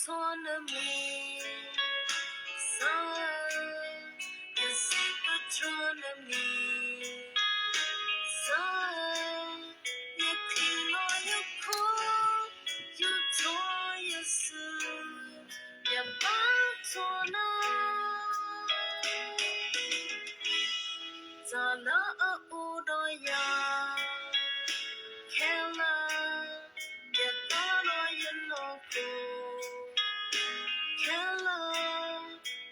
ယစံးပတြၢၤနမံၤ, ကစၢ်ဧၢ, ယချံးလီၤယခိၣ်, ယူာ်ထီၣ်ယစု, ယဘါထီၣ်နၤ, တၢ်လၢအအိၣ်ဒီးယၤ ခဲလၢာ်, ယတီဒီးယနီၢ်ခိ, ခဲလၢာ်,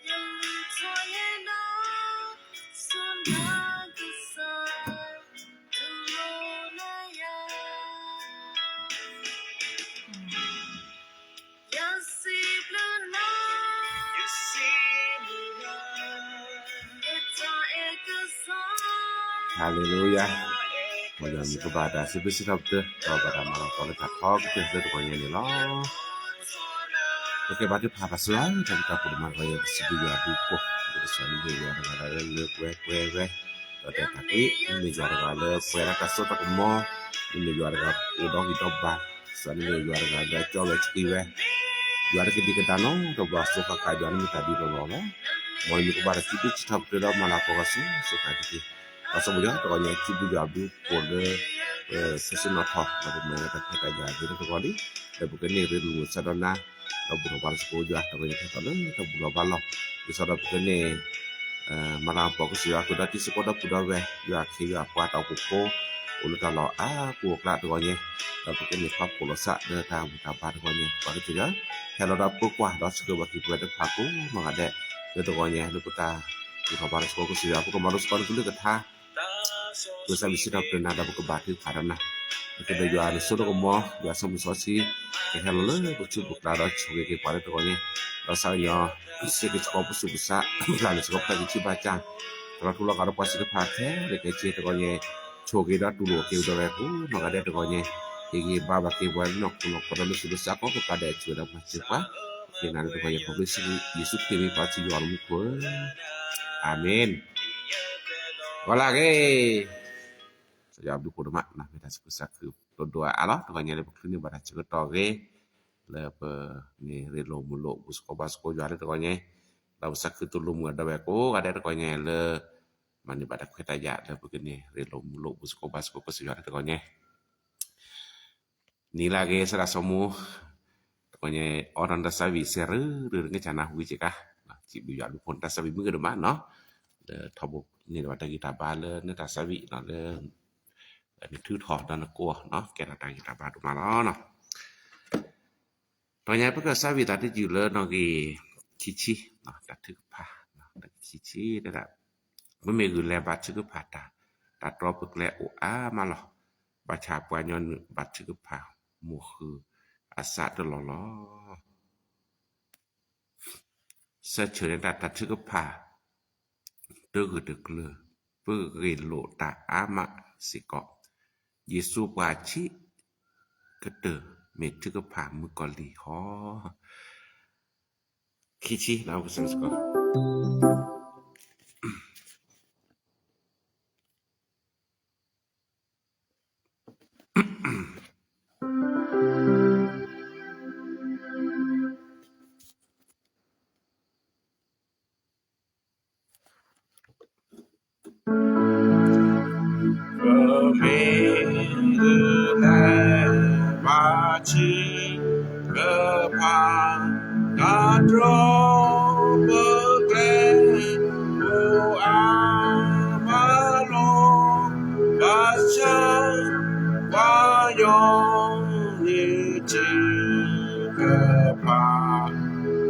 ယလုၢ်ထီၣ်ယဲဒၣ်, စီၤနၤကစၢ်, တူၢ်လိာ်နၤယၤ ယစံးဘျုးနၤ, ယတၢ်အဲၣ်ကစၢ်, ဟါလ့လူယၤ, မ်ယွၤမံၤကဘၣ်တၢ်စံးဘျုးစံးထီၣ်ပတြၢၤ, ဒီးဘၣ်တၢ်မၤလၤကပီၤလၢတၢ်ထီကတၢၢ်လၢတဂီၤညါန့ၣ်လီၤ. ပကဘါထုကဖၣ် ပၢ်စီဆှံ တၢ်ဘျုးတၢ်ဖှိၣ်ဒိၣ်မးတဂီၤညါ ပစံးဘျုးယွၤအဘျုးအဖှိၣ်, ပကစၢ်မ့ၢ်ယွၤတဂၤလၢလၢပှဲၤပှဲၤဝဲ, ဒီးတၢ်တ့ မ့ၢ်ယွၤတဂၤလၢပှဲၤဒီးတၢ်စိတၢ်ကမီၤ, မ့ၢ်ယွၤတဂၤအိၣ်ဒီးဂံၢ်ဒီးဘါ, ကစၢ်န့ၣ်မ့ၢ်ယွၤတဂၤလၢအကၠီဝဲဆှံဝဲ, ယွၤတကဒံကဒါနီတဘျီ စိဃါဃးယွၤန့ၣ်မ့ၢ်တၢ်ဒ်သိးလီၤလီၤ. မ်နမံၤကဘၣ်တၢ်စံးဘျုးစံးထီၣ်ပတြၢၤဒီးမၤလၤကပီၤကစၢ် စိဃါတက့ၢ်. ပၢ်စီဆှံ ယွၤတဂီၤညါ စံးဘျုးယွၤအဘျုးအဖှိၣ်လၢ ပဆၢဆၢနီၤထီၣ် ဒီးပမၤလၢတၢ်ခွဲးတၢ်ယာ်သ့ၣ်တဖၣ်တဂီၤလံ, ဒီးပကန့ၢ်ရ့လိာ်မုာ်ဆၢဒီးနၤ, ဒီးဘူၣ်ထီၣ်ဘါထီၣ်စ့ၢ်ကီးယွၤ တဂီၤညါခဲကီးလၢတၢ်ဘူၣ်လီၤဘါလီၤ, ဒ်သိးဒီးပကန့ၢ် မၤလၤကပီၤကစၢ်ယွၤ ကဒီးတံၤသကိးဒီးပုၢ်ဒီးဝဲၢ် ယွၤခ့ယွၤပှၤတၢ်အိၣ်ဖှိၣ်ဖိ အိၣ်လၢတၢ်လီၢ်အါပူၤအကျါတဂီၤညါ, ဒီးပကန့ၢ်ခီဖျိလီၤသးလၢတၢ်ဘူၣ်တၢ်ဘါတဂီၤညါ, ပၢ်ကစၢ်ယွၤ ဟဲလီၤဒီးပၢကွၢ်ဒီးဆှၢဘၣ်က့ၤပှၤတဖၣ်ကိးနီၢ်ဂၤဒဲး လၢတဂီၤညါ လၢပတၢ်ဘူၣ်ထီၣ်ဘါထီၣ်စ့ၢ်ကီးကစၢ်ယွၤ ပကမၤလိစ့ၢ်ကီးနကလုၢ်ကထါ ပကစံးဘျုးစံးထီၣ်ပတြၢၤနၤဒီးပကဘါထုကဖၣ်ဒီးနၤ, ပကဒီးယွၤနစိတၢ်ကမီၤ ယွၤဆၢမုၢ်စီဆှံ ကဟဲလီၤလၢပစုပူၤကျါဒီးဆိၣ်ဂ့ၤက့ၤပှၤလၢတဂီၤညါ, ဒီးကစၢ်ယွၤ စ့ၢ်ကီးပစူးပစါ ပျၢ်န့ၢ်စ့ၢ်ကီးပတၢ်ဂံၢ်ဆံးဘါစၢ်, တၢ်လီၤထူလီၤကးဒီးပှၤစံးတဖၣ်ခဲလၢာ်ခဲဆ့တဂီၤညါ, ဆိၣ်ဂ့ၤဒီးတူၢ်လိာ်က့ၤဒီးဝဲကိးနီၢ်ဂၤဒဲးတဂီၤညါ, ဟ့ၣ်ဂံၢ်ဘါဘၣ်က့ၤပှၤလၢနီၢ်ခိနီၢ်ခီဒီးလၢသူၣ်လၢသးကိးကပၤဒဲး ဆိၣ်ဂ့ၤဒီးပှၤစံးပှၤ, ပဃ့နၤလၢတဂီၤညါ ခီဖျိယ့ၣ်ၡူးခရံာ်မံၤ ပၢ်စီဆှံယွၤလၢမူခိၣ်ဧၢ, အၤမ့ၣ်. ဂီၤလၢအဂ့ၤ ကစၢ်ယွၤအဘျုးအဖှိၣ်ဒိၣ်မး မ့ၢ်တၢ်သူၣ်ခုသးခုဒိၣ်ဒိၣ်အါအါလီၤ. တဂီၤညါလၢပချုးန့ၢ်ဘၣ်တၢ်ဆၢကတီၢ်အဂ့ၤ လၢပန့ၢ်ရ့လိာ်မုာ်လိာ် ဘူၣ်သကိးဘါသကိးယွၤလၢတဂီၤညါ, ဒီးပသးခုသိၣ်လိမုာ်အဒီပုၢ်ဝဲၢ်ကိးဂၤဒဲးတဂီၤညါလၢ မၤန့ၢ်ဘၣ်တၢ်ခွဲးတၢ်ယာ်လၢပကန့ၢ်ရ့လိာ်မုာ်လိာ် ဘူၣ်သကိးဘါသကိးကစၢ်ယွၤလၢတဂီၤညါ နံၤလၢအဂ့ၤ ဆန္ဒ စီၤမိၤ, တဂီၤညါ အိၣ်ဒီးနတၢ်သးဝံၣ်စဲးရၢ ရၢ ရၢ ကစၢ်နၢ်ဟူက့ၤကါ, စံးဘျုးယွၤအဘျုးအဖှိၣ်နတၢ်သးဝံၣ်မုၢ်ဂ့ၤဒိၣ်မးနီၤ, ဒီးထီဘိန့ၣ်ဘၣ်တၢ်ဂံၢ်တၢ်ဘါလၢနတၢ်သးဝံၣ်နီၤ လၢ နထုးထီၣ်ဒီးနကိးနီၤ ကဲထီၣ်တၢ်ဂံၢ်တၢ်ဘါဒိၣ်မးလီၤနီၤ. တဂီၤညါ ပကစးဝံၣ်သးတယုၢ်လၢနီၣ်ဂံၢ်ခံဆံ, တၢ်ထုကဖၣ်, တၢ်ခံဆံ, မ့မ့ၢ်ဂုၢ်လဲၤဘါထုကဖၣ်တၢ်, တၢ်တြီပကျဲအိၣ်အါမးလီၤ. ဘၣ်ဆၣ်ပှၤကညီနုာ်ဘါထုကဖၣ် မိၢ်ဃုာ်အသးတလီၢ်လီၤ. ဆၢဆၢန့ၣ်တၢ် တၢ်ထုကဖၣ် တဂၢၢ်တကျၢၤ ပဂ့ၢ်လိာ်တၢ်အါမးစ့ၢ်ကီး, ယ့ၣ်ၡူးပှၤဆံးကတၢၢ် မ့ၢ်ထုကဖၣ်မုၣ်ကီၤလံၢ်ဟီ, ခံဆံ လၢပကစၢ်စ့ၢ်ကီး ပမ့ၢ်ဂုၢ်လဲၤဘါထုကဖၣ်, တၢ်တြီပကျဲအိၣ်အါမးလီၤ. ဘၣ်ဆၣ် ပှၤကညီနုာ်ထုကဖၣ်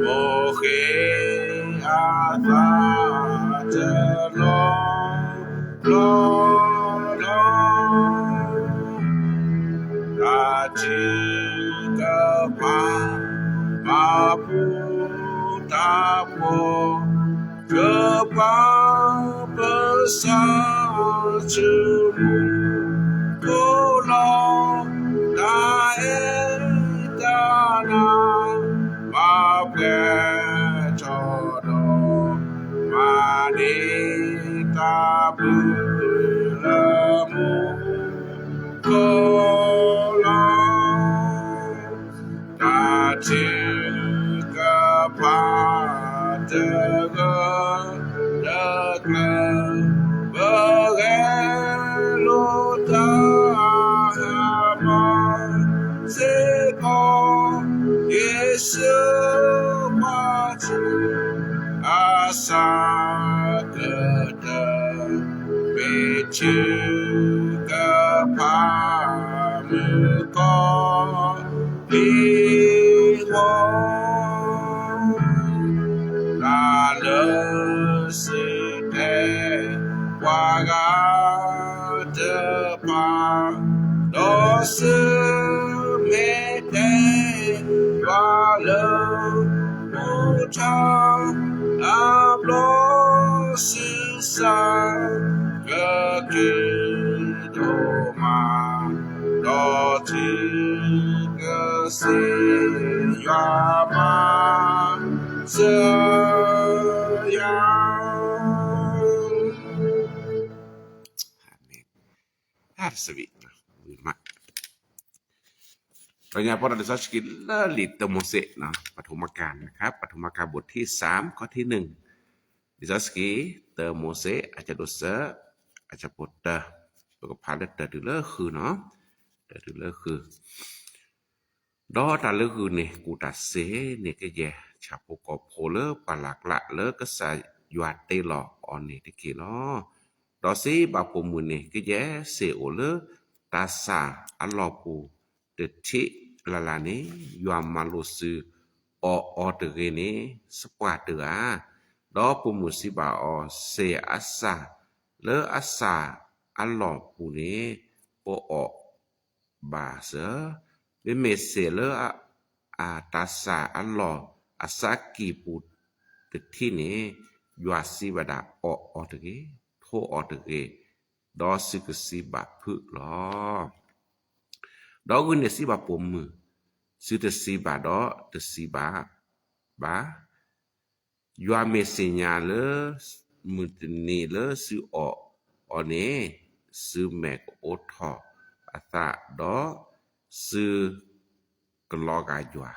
မိၢ်ဃ့အသးတလီၢ်လီၤ. တၢ်ထုကဖၣ် ဘၣ်ပူၤတၢ်ဖှီၣ် ကပၤပစၢ် ဆူမူခိၣ်လီၤ. တၢ်အဲၣ်တၢ်နၤ ဘၣ်ပှဲၤထီၣ်ဒီး မၤန့ၢ်တၢ်ဘျုးလၢမူခိၣ်လီၤ. တၢ်ထု ဆူကဖးမုၢ်ကီၢ်လံၤဃီ, တၢ်လၢစုတဲပှၤဂၤတဖၣ်, ဒီးစုမ့ၢ်တဲယွၤလၢ မူထီၣ်အဘျီစုစၢ် ကက့ၤဒိၣ်မး, ဒီးထုကစ့ယွၤမၤစၢၤ ယၤ အၤမ့ၣ်. အါ တစဝံး ဝံၤမး ပညါပီတၢ်လံာ်စီဆှံလၢလံာ်တၢမိၤၡ့ ပထမကၤ นะครับ ပထမကၤ บทที่สาม ข้อที่หนึ่ง လံာ်စီဆှံ တၢမိၤၡ့ အဆၢဒိၣ်သၢ အဆၢဖိတၢ ပကဖးလၢတၢတုၤလၢဃုနီၤ တၢတုၤလၢဃု ဒီးတၢ်လၢဂုၢ်န့ၣ် ကူၣ်တၢ်စ့န့ၣ် ကယဲၢ်ဆၣ်ဖိကီၢ်ဖိလၢပှၢ်လၢ်ကျးလၢကစၢ်ယွၤတ့လီၤအီၤန့ၣ်တက့ၢ်လီၤ. ဒီးစံးဘၣ်ပိာ်မုၣ်န့ၣ် ကယဲၢ်စ့ၢ်အိၣ်လၢတၢ်ဆၣ်အလီၢ်ပူၤတထံးလၢ်လၢ်န့ၣ် ယွၤမၤလိာ်စုအီၣ်အီၤတဂ့ၤန့ၣ် စပှၢ်တဂၤဧါ. ဒီးပိာ်မုၣ်စံးဘၣ်အီၤ, စ့ၢ်အဆၣ်လၢအဆၣ်အလီၢ်ပူၤန့ၣ် ပအီၣ်ဘၣ်စၢၤ, မ့မ့ၢ်စ့ၢ်လၢအတၢ်ဆၣ်အလီၢ်အဆၣ်ကံၢ်ပူၤ တထံးန့ၣ် ယွၤစံးဝဲဒၣ် အီၣ်အီၤတဂ့ၤ, ထိးအီၤတဂ့ၤ, ဒီးစုကစံးဘၣ်ဖုးလီၤ. ဒီးဂုၢ်န့ၣ်စံးဘၣ်ပိာ်မုၣ်, စုတစံးဘၣ်ဒီးတစံးဘၣ်ဘၣ် ယွၤမ့ၢ်သ့ၣ်ညါလၢ မုၢ်တနံၤလၢစုအီၣ်အီၤန့ၣ် စုမဲာ်ကအိးထီၣ်အသး, ဒီးစုကလီၤဂာ်ယွၤ,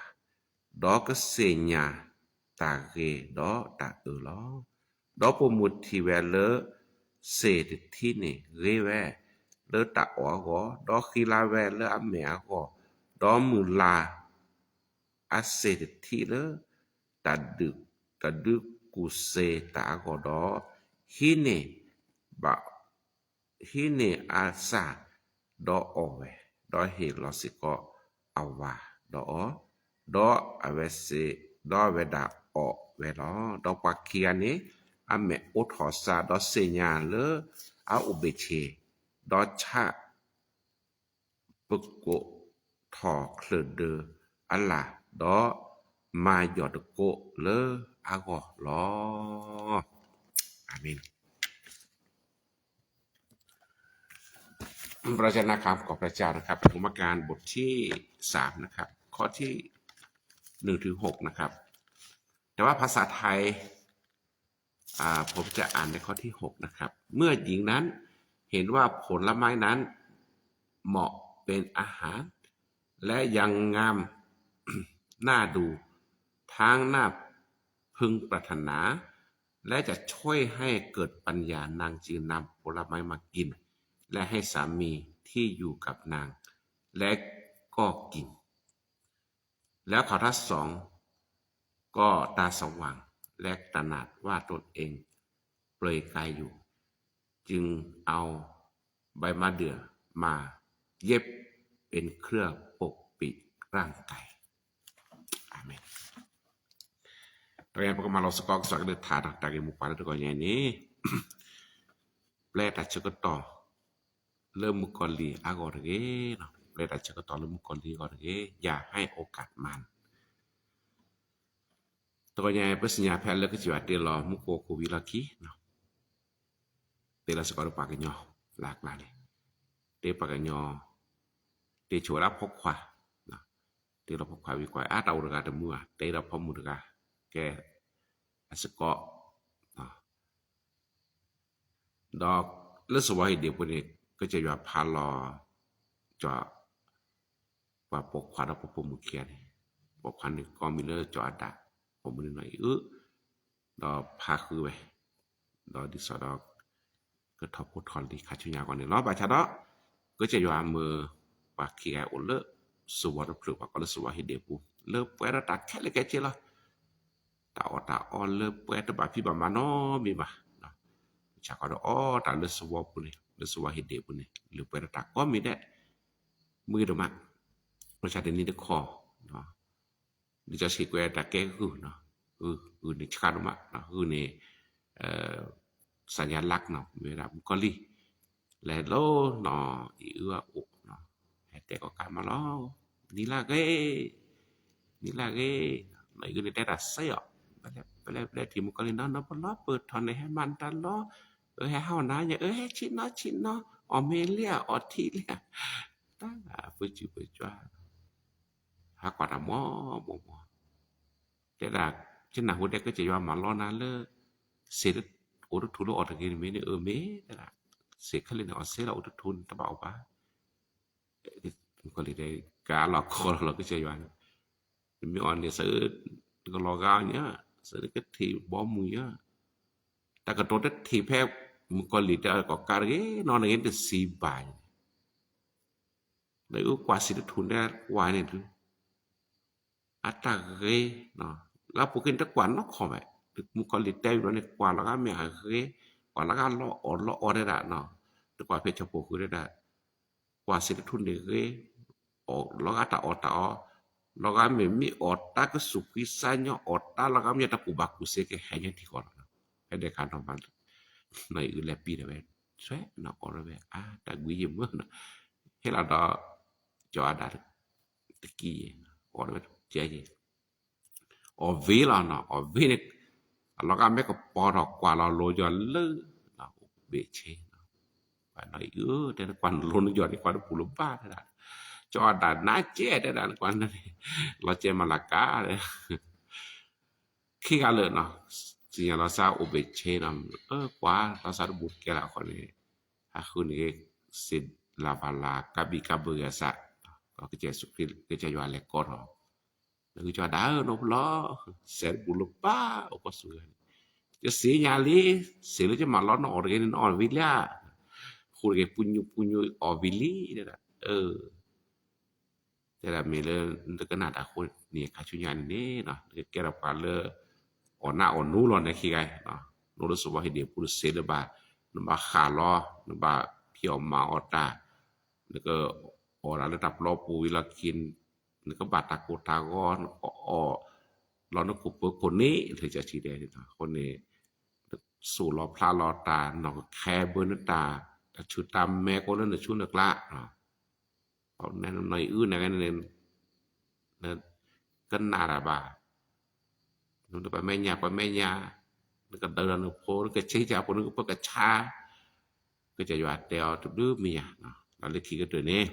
ဒီးကသ့ၣ်ညါတၢ်ဂ့ၤဒီးတၢ်အၢလီၤ. ဒီးပိာ်မုၣ်ထံၣ်ဝဲလၢ စ့ၢ်တထံးန့ၣ်ဂ့ၤဝဲလၢတၢ်အီၣ်အဂီၢ်, ဒီးဃံလၤဝဲလၢအမဲာ်အဂီၢ်, ဒီးမုၢ်လၢ် အစ့ၢ်တထံးလၢ တၢ်ဒုးကူၣ်စ့တၢ်အဂီၢ်ဒီး ဟံးန့ၢ်ဘၣ် ဟံးန့ၢ်အဆၣ်ဒီးအီၣ်ဝဲ, ဒီးဟ့ၣ်လီၤစ့ၢ်ကီးအဝၤဒီးအီၤ, ဒီးအဝဲစ့ၢ်, ဒီးအဝဲဒၣ်အီၣ်ဝဲလီၤ. ဒီးပှၤခံဂၤန့ၣ် အမဲာ်အိးထီၣ်အသး ဒီးသ့ၣ်ညါလၢအအိၣ်ဘ့ၣ်ဆ့, ဒီးဆၣ် ပကိးထီၣ်ချၢၣ်ဒၢအလၣ်, ဒီးမၤယီၢ်တကိးလၢအဂီၢ်လီၤ. အၤမ့ၣ်. พระเจ้านะครับ ขอบพระเจ้านะครับ ปฐมกาลบทที่สามนะครับ ข้อที่หนึ่งถึงหกนะครับ แต่ว่าภาษาไทย อ่า ผมจะอ่านในข้อที่หกนะครับ เมื่อหญิงนั้นเห็นว่าผลไม้นั้นเหมาะเป็นอาหาร และยังงาม น่าดู ทั้งน่าพึงปรารถนา และจะช่วยให้เกิดปัญญา นางจึงนำผลไม้มากิน และให้สามีที่อยู่กับนาง และก็กิน แล้วเขาทั้งสองก็ตาสว่างและตระหนักว่าตนเองเปลือยกายอยู่ จึงเอาใบมะเดื่อมาเย็บเป็นเครื่องปกปิดร่างกาย อาเมน. တကယ်ပကမၤလီၤစ့ၢ်ကီးကစၢ်ကလုၢ်ကထါ တၢ်ဂ့ၢ်မိၢ်ပှၢ်လၢတကီၢ်ညါန့ၣ် ပျဲတၢ်ဆၢကတီၢ် လၢမုၣ်ကီၤလံၢ်အဂီၢ်တဂ့ၤ, ပျဲတၢ်ဆၢကတီၢ်လၢမုၣ်ကီၤလံၢ်အဂီၢ်တဂ့ၤ, อย่าให้โอกาสมัน. တကီၢ်ညါ ပသ့ၣ်ညါဖဲလၢကစၢ်ယွၤတ့လီၤမူခိၣ်ကဝံၤလီၢ်ခံ တ့လီၤစ့ၢ်ကီးဒီးပှၤကညီလၢအကျါန့ၣ်, တ့ပှၤကညီ, တ့ဆိဝဲဒၣ်ဖိခွါ, တ့လီၤဖိခွါဝံၤကွၢ် အါ တၢ်အိၣ်တဂၤတမုာ်ဧါ, တ့ဒီးဖိမုၣ်တဂၤ, ကဲ, အစ့ၢ်ကီး ဒီးလၢစီၤဝါဟ့ၣ်ဒ့ၣ်ပူၤန့ၣ် ကစၢ်ယွၤဖးလီၤ ကၠီ, ပှၤပိာ်ခွါဒီးပှၤပိာ်မုၣ်ခံဂၤန့ၣ်, ပိာ်ခွါန့ၣ်ကိးမံၤလၢကၠီအၤဒၣ်, ပိာ်မုၣ်န့ၣ်နီၢ်အံၣ်အု, ဒီးဖးဃုဝဲ, ဒီးဒ်သိးဒီး ကထီၣ်ဖိထီၣ်လံၤခါဆူညါအဂီၢ်န့ၣ်လီၤ. ဘၣ်ဆၣ်ဒီး ကစၢ်ယွၤမၢပှၤခံဂၤအိၣ်လၢ စီၤဝါတဖျၢၣ် ပှၤကိးလၢစီၤဝါဟ့ၣ်ဒ့ၣ်ပူၤ လၢပှဲၤဒီးတၢ်ခဲလၢာ်ခဲဆ့လီၤ. တၢ်အီၣ်တၢ်အီလၢပှဲၤတဘၣ်ဖံးဘၣ်မၤနီတမံၤဘၣ်. ဆၣ်ကီးဒီးအီၣ်တၢ်လၢစီၤဝါပူၤန့ၣ် လၢစဝီၤဟ့ၣ်ဒ့ၣ်ပူၤန့ၣ် လၢပှဲၤဒီးတၢ်ကိးမံၤဒဲး မုၢ်ဂ့ၤဒိၣ်မး မ့ၢ်ဆါတနံၤတခီ ဒ်ကၠီဆံးကွဲးတၢ်ကဲဂုာ်နီၤ ဂုာ်န့ၣ်ဆှါဒိၣ်မး ဂုာ်န့ၣ် စၣ်ယါလၢ်နီၤ မ့ၢ်ဝဲဒၣ်မုၣ်ကီၤလံၢ် လဲၤလီၤနီၤ အံၤအုအအိၣ်နီၤ ဟဲတဲကီၢ်ကးမးလီၤ နံၤလၢဂ့ၤ နံၤလၢဂ့ၤ နီၤအံၤန့ၣ်တဲတၢ်စဲအီၤ ပလဲၤပလဲၤထံၣ်မုၣ်ကီၤလံၢ်နီၤ နီၤပလီၤပၢၢ်ထီၣ်န့ၣ် ဟဲမၤနတၢ်လီၤ အဟဲဟးဝဲနၤညါ အဟဲ ဆ့ၣ်နီၤ ဆ့ၣ်နီၤ အီၣ်မ့ၤလံဧါ အီထံလံဧါ တၢ်ပၢဆူၣ်ပၢကၠွါ ဟးကွၢ်တၢ်မီၢ်မီၢ်မီၢ် တဲဒၣ် ကနၢ်ဟူတဲကစၢ်ယွၤမၤလီနၤလၢ စ့အိၣ်တထူၣ်လၢအီၣ်တဂ့ၤန့ၣ်မ့ၢ်န့ၣ် အၢမ့ၢ်တဲဒၣ် စ့ခဲလၢာ်န့ၣ် အီၣ်စ့လီၤအိၣ်တထူၣ်န့ၣ် တဘၣ်အီၣ်ဘၣ် မုၣ်ကီၤလံၢ်တဲ ကလီၤခီလီၤလီၤကစၢ်ယွၤန့ၣ် နမ့ၢ်အီၣ်န့ၣ် စးနကလီၤဂာ်အီၤညါ စးနကထံၣ်ဘီမုၢ်ညါ တၢ်ကတိၤတထံၣ်ဖဲ မုၣ်ကီၤလံၢ်တဲအီၤကီၢ်ကးတဂ့ၤ နီၢ်နဂ့ၤတစံးဘၣ်န့ၣ် လၢအကွၢ်စံးတထူၣ်န့ၣ်ကွၢ်န့ၣ်ဒုး အတၢ်ဂ့ၤ လၢအပူၤကွံာ်န့ၣ်တကွၢ်နီတခီဘၣ် မုၣ်ကီၤလံၢ်တဲဝံၤလီၤန့ၣ် ကွၢ်လီၤဂာ်မ့ၢ်အဂ့ၤ ကွၢ်လီၤဂာ်လီအီၣ်လီအီတဲဒၣ် တကွၢ်ဖဲဆၢဖိဃုာ်တဲဒၣ် ကွၢ်စံးတထူၣ်န့ၣ်ဂ့ၤ အီၣ်လီၤဂာ်တၢ်အီၣ်တၢ်အီ လီၤဂာ်မ့ၢ်မ့ၢ်အီၣ်တၢ်ကစူၢ်ကွံာ်စၢ်ညီ အီၣ်တၢ်လီၤဂာ်မ့ၢ်တၢ်ကူၣ်ဘၣ်ကူၣ်စ့ကဟဲညါထံဃီလီၤ ဖဲဒဲးခါနီၤမး နီၢ်အံၤလဲၤပံၤဒီးဝဲ ဆွဲနီၤအီၣ်ဒီးဝဲ အါ တၢ်ကွံယံာ်မးနီၤ ဟဲလီၤဒီး ကၠီအၤဒၣ် တကံၢ်ယဲၢ် အီၣ်ဒီးဝဲကဲယဲၢ် အီၣ်ဝံၤလီၤနီၤ အီၣ်ဝံၤန့ၣ် အလီၤဂာ်မ့ၢ်ကပီၤထီၣ်ကွၢ်လီၤလိၤယီၤလၢ အိၣ်ဘ့ၣ်ဆ့ ပှၤနီၢ်အံၤဧၢ တဲနကွၢ်လိၤနယီၤန့ၣ် ကွၢ်တပူၤလၢၤဘၣ်တဲဒၣ် ကၠီအၤဒၣ်နါကဲတဲဒၣ် နကွၢ်န့ၣ် လီၤကဲမၤလၤကၤ ခံဂၤလၢာ်နီၤ စံၣ်ညီၣ်လီၤစၢ်အိၣ်ဘ့ၣ်ဆ့နီၤ အၢ ကွၢ်လီၤစၢ်တဘူးတကဲလၢအဃိန့ၣ် ဟးဃုန့ၣ် စံးလၤဘၣ်လၤ ကးဘံၣ်ကးဘၢဂ့ၤအစး ကစၢ်ယ့ၣ်ၡူးခရံာ် ကစၢ်ယွၤလဲၤကိးထီၣ် နကစၢ်ဒၣ်ဧၢ နီၢ်ပလီၢ် စဲးတဘူးလၢၤဘၣ် အိၣ်ကီၢ်စူၤဂၤန့ၣ် ယစံးညါလံ စံးလၢယမၤလီနအီၣ်တဂ့ၤန့ၣ် နအီၣ်ဝံၤလံဧါ ဃိတဂ့ၤ ပူညူပူညူအီၣ်ဝံၤလံ တဲဒၣ် တဲဒၣ်မ့ၢ်လၢ နတကနၣ်တၢ်အဃိန့ၣ် ခါဆူညါန့ၣ်န့ၣ် နကကဲထီၣ်ပှၤလၢ အီၣ်နးအီၣ်နူလီၤန့ၣ်ခံဂၤ နအိၣ်လၢစဝီၤဟ့ၣ်ဒ့ၣ်ပူၤတစ့လၢၤဘၣ် နဘၣ်ဃးလီၤ နဘၣ်ဖံးအီၣ်မၤအီၣ်တၢ် နကအီၣ်တၢ်လၢတၢ်ပျီပူၤဝံၤလီၢ်ခံ နကဘၣ်တၢ်ကိၢ်တၢ်ဂီၤ နကအီၣ်လီၤနခိၣ်ပၢၤခိၣ်န့ၣ် လၢယၤဆံးဒဲးန့ၣ် အဃိန့ၣ် နစိာ်လီၤဖျးလီၤတၢ် နီၢ်ကခဲဘၢနတၢ် တၢ်ဆူၣ်တၢ်မဲာ်ကိးလၢနဆူၣ်နကျါ နနီၢ်အံၤအုၣ်န့ၣ် နကနၣ်တၢ်ဘၣ် နပမဲာ်ညါပမဲာ်ညါ နကဒၢဒီးနဖိ နကဆ့ကၢ်ဖိ နကပၢကဆါ ကစၢ်ယွၤတဲအီၤတဘျုးမံၤယါ ဒီးလၢခံကတၢၢ်န့ၣ်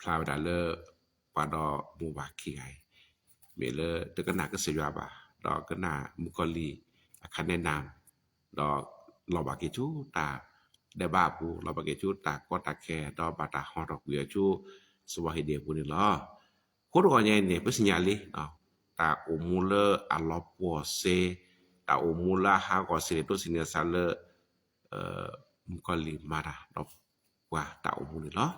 ဖျါဝဲဒၣ်လၢ ပှၤဒီမိၢ်ပၢ်ခံဂၤအံၤ မ့ၢ်လၢတကနၣ်ကစၢ်ယွၤဘၣ် ဒီးကနၣ်မုၣ်ကီၤလံၢ်အခါန့ၣ်နၤ ဒီးလီၤဘၣ်က့ၤဆူတၢ်ဒဲးဘးအပူၤ လီၤဘၣ်က့ၤဆူတၢ်ကီတၢ်ခဲ ဒီးဘၣ်တၢ်ဟီထီၣ်ကွံာ်အီၤဆူ စဝီၤဟ့ၣ်ဒ့ၣ်အပူၤန့ၣ်လီၤ. အဃိတဂီၤညါအံၤန့ၣ် ပသ့ၣ်ညါလံ တၢ်အိၣ်မူလၢအလီၤပှီၢ်စ့ တၢ်အိၣ်မူလၢအဟးဂီၤစ့န့ၣ် တိစံးန့ၢ်စးလၢ မုၣ်ကီၤလံၢ်မၤတၢ်ဒီးပှၤတၢ်အိၣ်မူန့ၣ်လီၤ.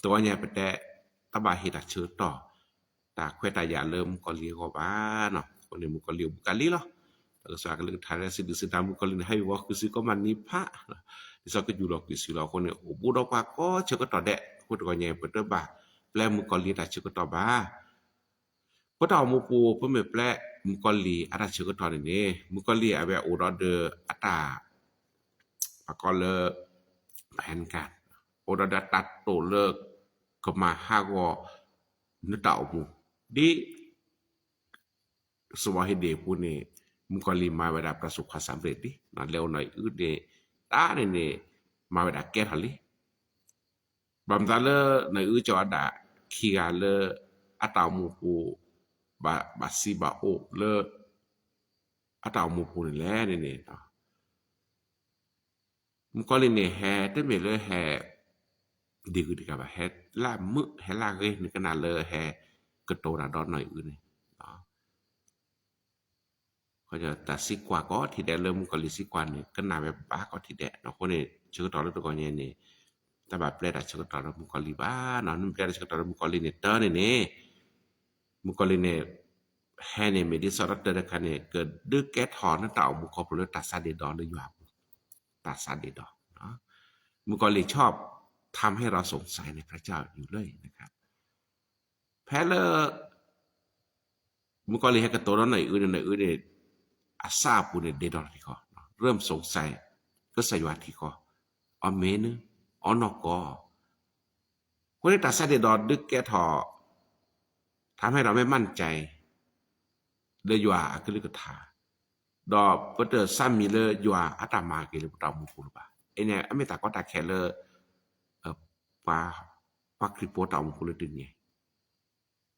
တဂီၤညါပတဲ တဘၣ်ဟ့ၣ်တၢ်ဆၢကတီၢ် တၢ်ခွဲးတၢ်ယာ်လၢမုၣ်ကီၤလံၢ်အဂီၢ်ဘၣ်နီၤ. အဃိန့ၣ်မုၣ်ကီၤလံၢ်အိၣ်ဘူးကလံလီၤ. တၢ်ကစီၣ်ကလုၢ်ကထါလၢစံးဘျုးစံးဘျုးမုၣ်ကီၤလံၢ်န့ၣ် ဟဲဝံၤဝီဃုာ်စုကီးမးနံၤဖး ဒ်သိးကယူၢ်လီၤကွံာ်စုလီၤ. အဃိန့ၣ် အိၣ်ဘူးဒီးပှၤကိးဆၢကတီၢ်ဒဲး အဃိတဂီၤညါအံၤ ပတဘၣ်ပျဲမုၣ်ကီၤလံၢ်အတၢ်ဆၢကတီၢ်ဘၣ် ပတၢ်အိၣ်မူပူၤ ပမ့ၢ်ပျဲမုၣ်ကီၤလံၢ်အတၢ်ဆၢကတီၢ်န့ၣ်န့ၣ် မုၣ်ကီၤလံၢ်အဝဲအိၣ်ဒီးဒီးအတၢ် ပကိးလၢ ဖဲနကၢ် အိၣ်ဒီးဒီးတၢ်တိာ်လၢ ကမၤဟးဂီၤ နတၢ်အိၣ်မူ ဒ် စဝီၤဟ့ၣ်ဒ့ၣ်အပူၤန့ၣ် မုၣ်ကီၤလံၢ်မၤဝဲဒၣ်ပတၢ်ဆူးခီၣ်ဆၣ်ဘျ့ၣ်လံ လဲၤအိၣ်နီၢ်အံၤအုၣ်န့ၣ် တၢ်န့ၣ်န့ၣ် မၤဝဲဒၣ်ကဲထီၣ်လံ ဘၣ်မနုၤလၢနီၢ်အံၤအုၣ်ကၠီအဒၣ် ခံဂၤလၢ အတၢ်အိၣ်မူပူၤ ဘၣ်စံးဘၣ်အိၣ်လၢ အတၢ်အိၣ်မူပူၤန့ၣ်လဲၣ်န့ၣ်န့ၣ် မုၣ်ကီၤလံၢ်န့ၣ်ဟဲ တမ့ၢ်လၢဟဲ ဒ်ဂုၤဒ်ဂၤဘၣ် ဟဲလၢမုာ် ဟဲလၢအဂ့ၤ နကနၣ်လၢဟဲ ကတိၤတၢ်ဒီးနီၢ်အံၤအုၣ်န့ၣ် တၢ်စံးကွၢ်ကိးထံၣ်ဒဲးလၢမုၣ်ကီၤလံၢ်စံးကွၢ်န့ၣ် ကနၣ်ဝဲဘၣ်ကိးထံၣ်ဒဲး အဃိန့ၣ် ဆၢကတီၢ်လၢတဂီၤညါန့ၣ် တဘၣ်ပျဲတၢ်ဆၢကတီၢ်ဒီးမုၣ်ကီၤလံၢ်ဘၣ်နီၤ နမ့ၢ်ပျဲတၢ်ဆၢကတီၢ်ဒီးမုၣ်ကီၤလံၢ်န့ၣ် တၢ်န့ၣ်န့ၣ် မုၣ်ကီၤလံၢ်န့ၣ် ဟဲန့ၣ်မ့ၢ်ဒ်သိးဒီးတၢ်တခါန့ၣ် ကဒုးကဲထီၣ်နတၢ်အိၣ်မူခီဖျိလၢတၢ်စးဒ့ၣ်ဒီးလၢယွၤအပူၤ တၢ်စးဒ့ၣ်ဒီး မုၣ်ကီၤလံၢ် ชอบทำให้เราสงสัยในพระเจ้าอยู่เรื่อยนะครับ ဖဲလၢ မုၣ်ကီၤလံၢ်ဟဲကတိၤဒီးနီၢ်အံၣ်အုန့ၣ် နီၢ်အံၣ်အုန့ၣ် အသးအပူၤန့ၣ် ဒ့ဒီထီၣ်ထံဃီ, เริ่มสงสัย ကစၢ်ယွၤထံဃီ, အီၣ်မ့ၢ်နုၤ, အီၣ်နီၢ်ကီၢ်, အဃိန့ၣ်တၢ်ဆါဒ့ဒီဒုးကဲထီၣ် ทำให้เราไม่มั่นใจ လၢယွၤအကလုၢ်ကထါ, ဒီးပတသးမံလၢယွၤအတၢ်မၤက့ၤလၢပတၢ်အိၣ်မူပူၤလၢၤဘၣ်. အန့ၣ် အမ့ၢ်တၢ်ကီတၢ်ခဲလၢ ပှၤခရံာ်ဖိတၢ်အိၣ်မူပူၤလၢတနံၤအံ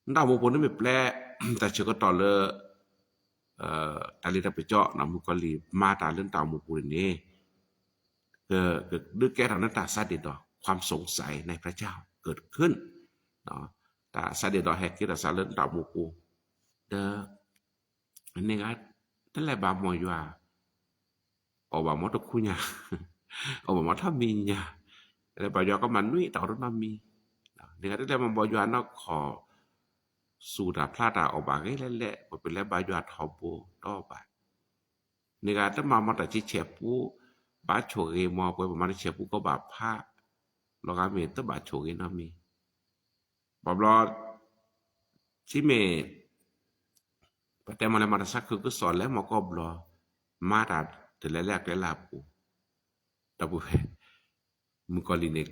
ၤ, နတၢ်အိၣ်မူပူၤန့ၣ်မ့ၢ်ပျဲ တၢ်ဆၢကတီၢ်လၢ တၢ်လ့တၢ်ပစီၣ် မုၣ်ကီၤလံၢ်မၤတၢ်လၢနတၢ်အိၣ်မူပူၤန့ၣ်န့ၣ် ကဒုးကဲထီၣ်နတၢ်ဆါဒ့ဒီ ความสงสัยในพระเจ้าเกิดขึ้น တၢ်ဆါဒ့ဒီဟဲကဲထီၣ်စးလၢနတၢ်အိၣ်မူပူၤ, ဒီး န့ၣ်ဂၤ တလဲၤဘၣ်မီၢ်ယွၤ အီၣ်ဘၣ်မီၢ်တခူညါ, အီၣ်ဘၣ်မီၢ်ထီၣ်မံၤညါ, တလဲၤဘၣ်ယွၤကမၤနွံတၢ်အိၣ်တနီတမံၤ, န့ၣ်ဂၤတလဲၤမီၢ်ဘၣ်ယွၤနီၢ်ခီၣ် စူၢ်တၢ်ဖျါတၢ်အီၣ်ဘၣ်ဂ့ၤလဲၣ်လဲၣ်, ပပလဲၤဘၣ်ယွၤထီဘိတအိၣ်ဘၣ်, န့ၣ်ဂၤတမၤမီၢ်တၢ်ဆံဆဲးပူ ဘၣ်ဆိၣ်ဂ့ၤမီၢ်ပှဲၤ ပမၤတဆဲးပူကီၢ်ဘၣ်ဖး, လီၤဂာ်မ့ၢ်တဘၣ်ဆိၣ်ဂ့ၤနီတမံၤ ဘၣ်ဘျီ ထံမ့ၢ် ပတဲမီၢ်လဲၤမၤတၢ်ဆါခုကစီၣ်လဲၤမီၢ်ကီၢ်ဘျီ, မၤတၢ်တလဲၤလၢအကျဲလၢအပူၤ, ဒီပုၢ်ဝဲၢ် မုၣ်ကီၤလံၢ်န့ၣ်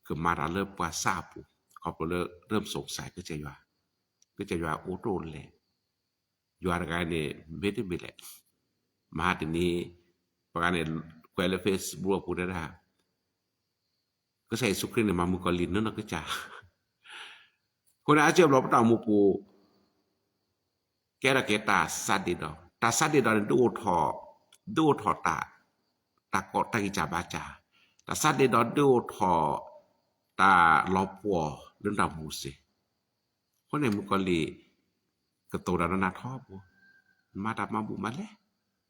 ကမၤတၢ်လၢပှၤသးအပူၤ, ခီဖျိလၢ เริ่มสงสัย ကစၢ်ယွၤ, ကစၢ်ယွၤအိၣ်တအိၣ်လဲၣ်, ယွၤတဂၤန့ၣ် မ့ၢ်တမ့ၢ်လဲၣ်, မဟါတနံၤ ပှၤဂၤန့ၣ် ကွဲးလၢ Facebook အပူၤတဲဒၣ် ကစၢ်ယ့ၣ်ၡူးခရံာ်န့ၣ် မၤမုၣ်ကီၤလံၢ်နီၢ်နီၢ်ကစၢ်, အဃိန့ၣ် အါစုအါဘျီပတၢ်အိၣ်မူပူၤ ကဲထီၣ်က့ၤတၢ်ဆါဒ့ဒီ, တၢ်ဆါဒ့ဒီန့ၣ် ဒုးအိၣ်ထီၣ်, ဒုးအိၣ်ထီၣ်တၢ်, တၢ်ကီတၢ်ဂံၢ်စၢ်ဘါစၢ်, တၢ်ဆါဒ့ဒီဒုးအိၣ်ထီၣ် တၢ်လီၤပှီၢ်လၢနတၢ်အိၣ်မူစ့ၢ် အဃိန့ၣ် မုၣ်ကီၤလံၢ် ကတိၤတၢ်ဒီးနၤထီဘိ, နမၤတၢ်မၤဘူၣ်မးလဲၣ်,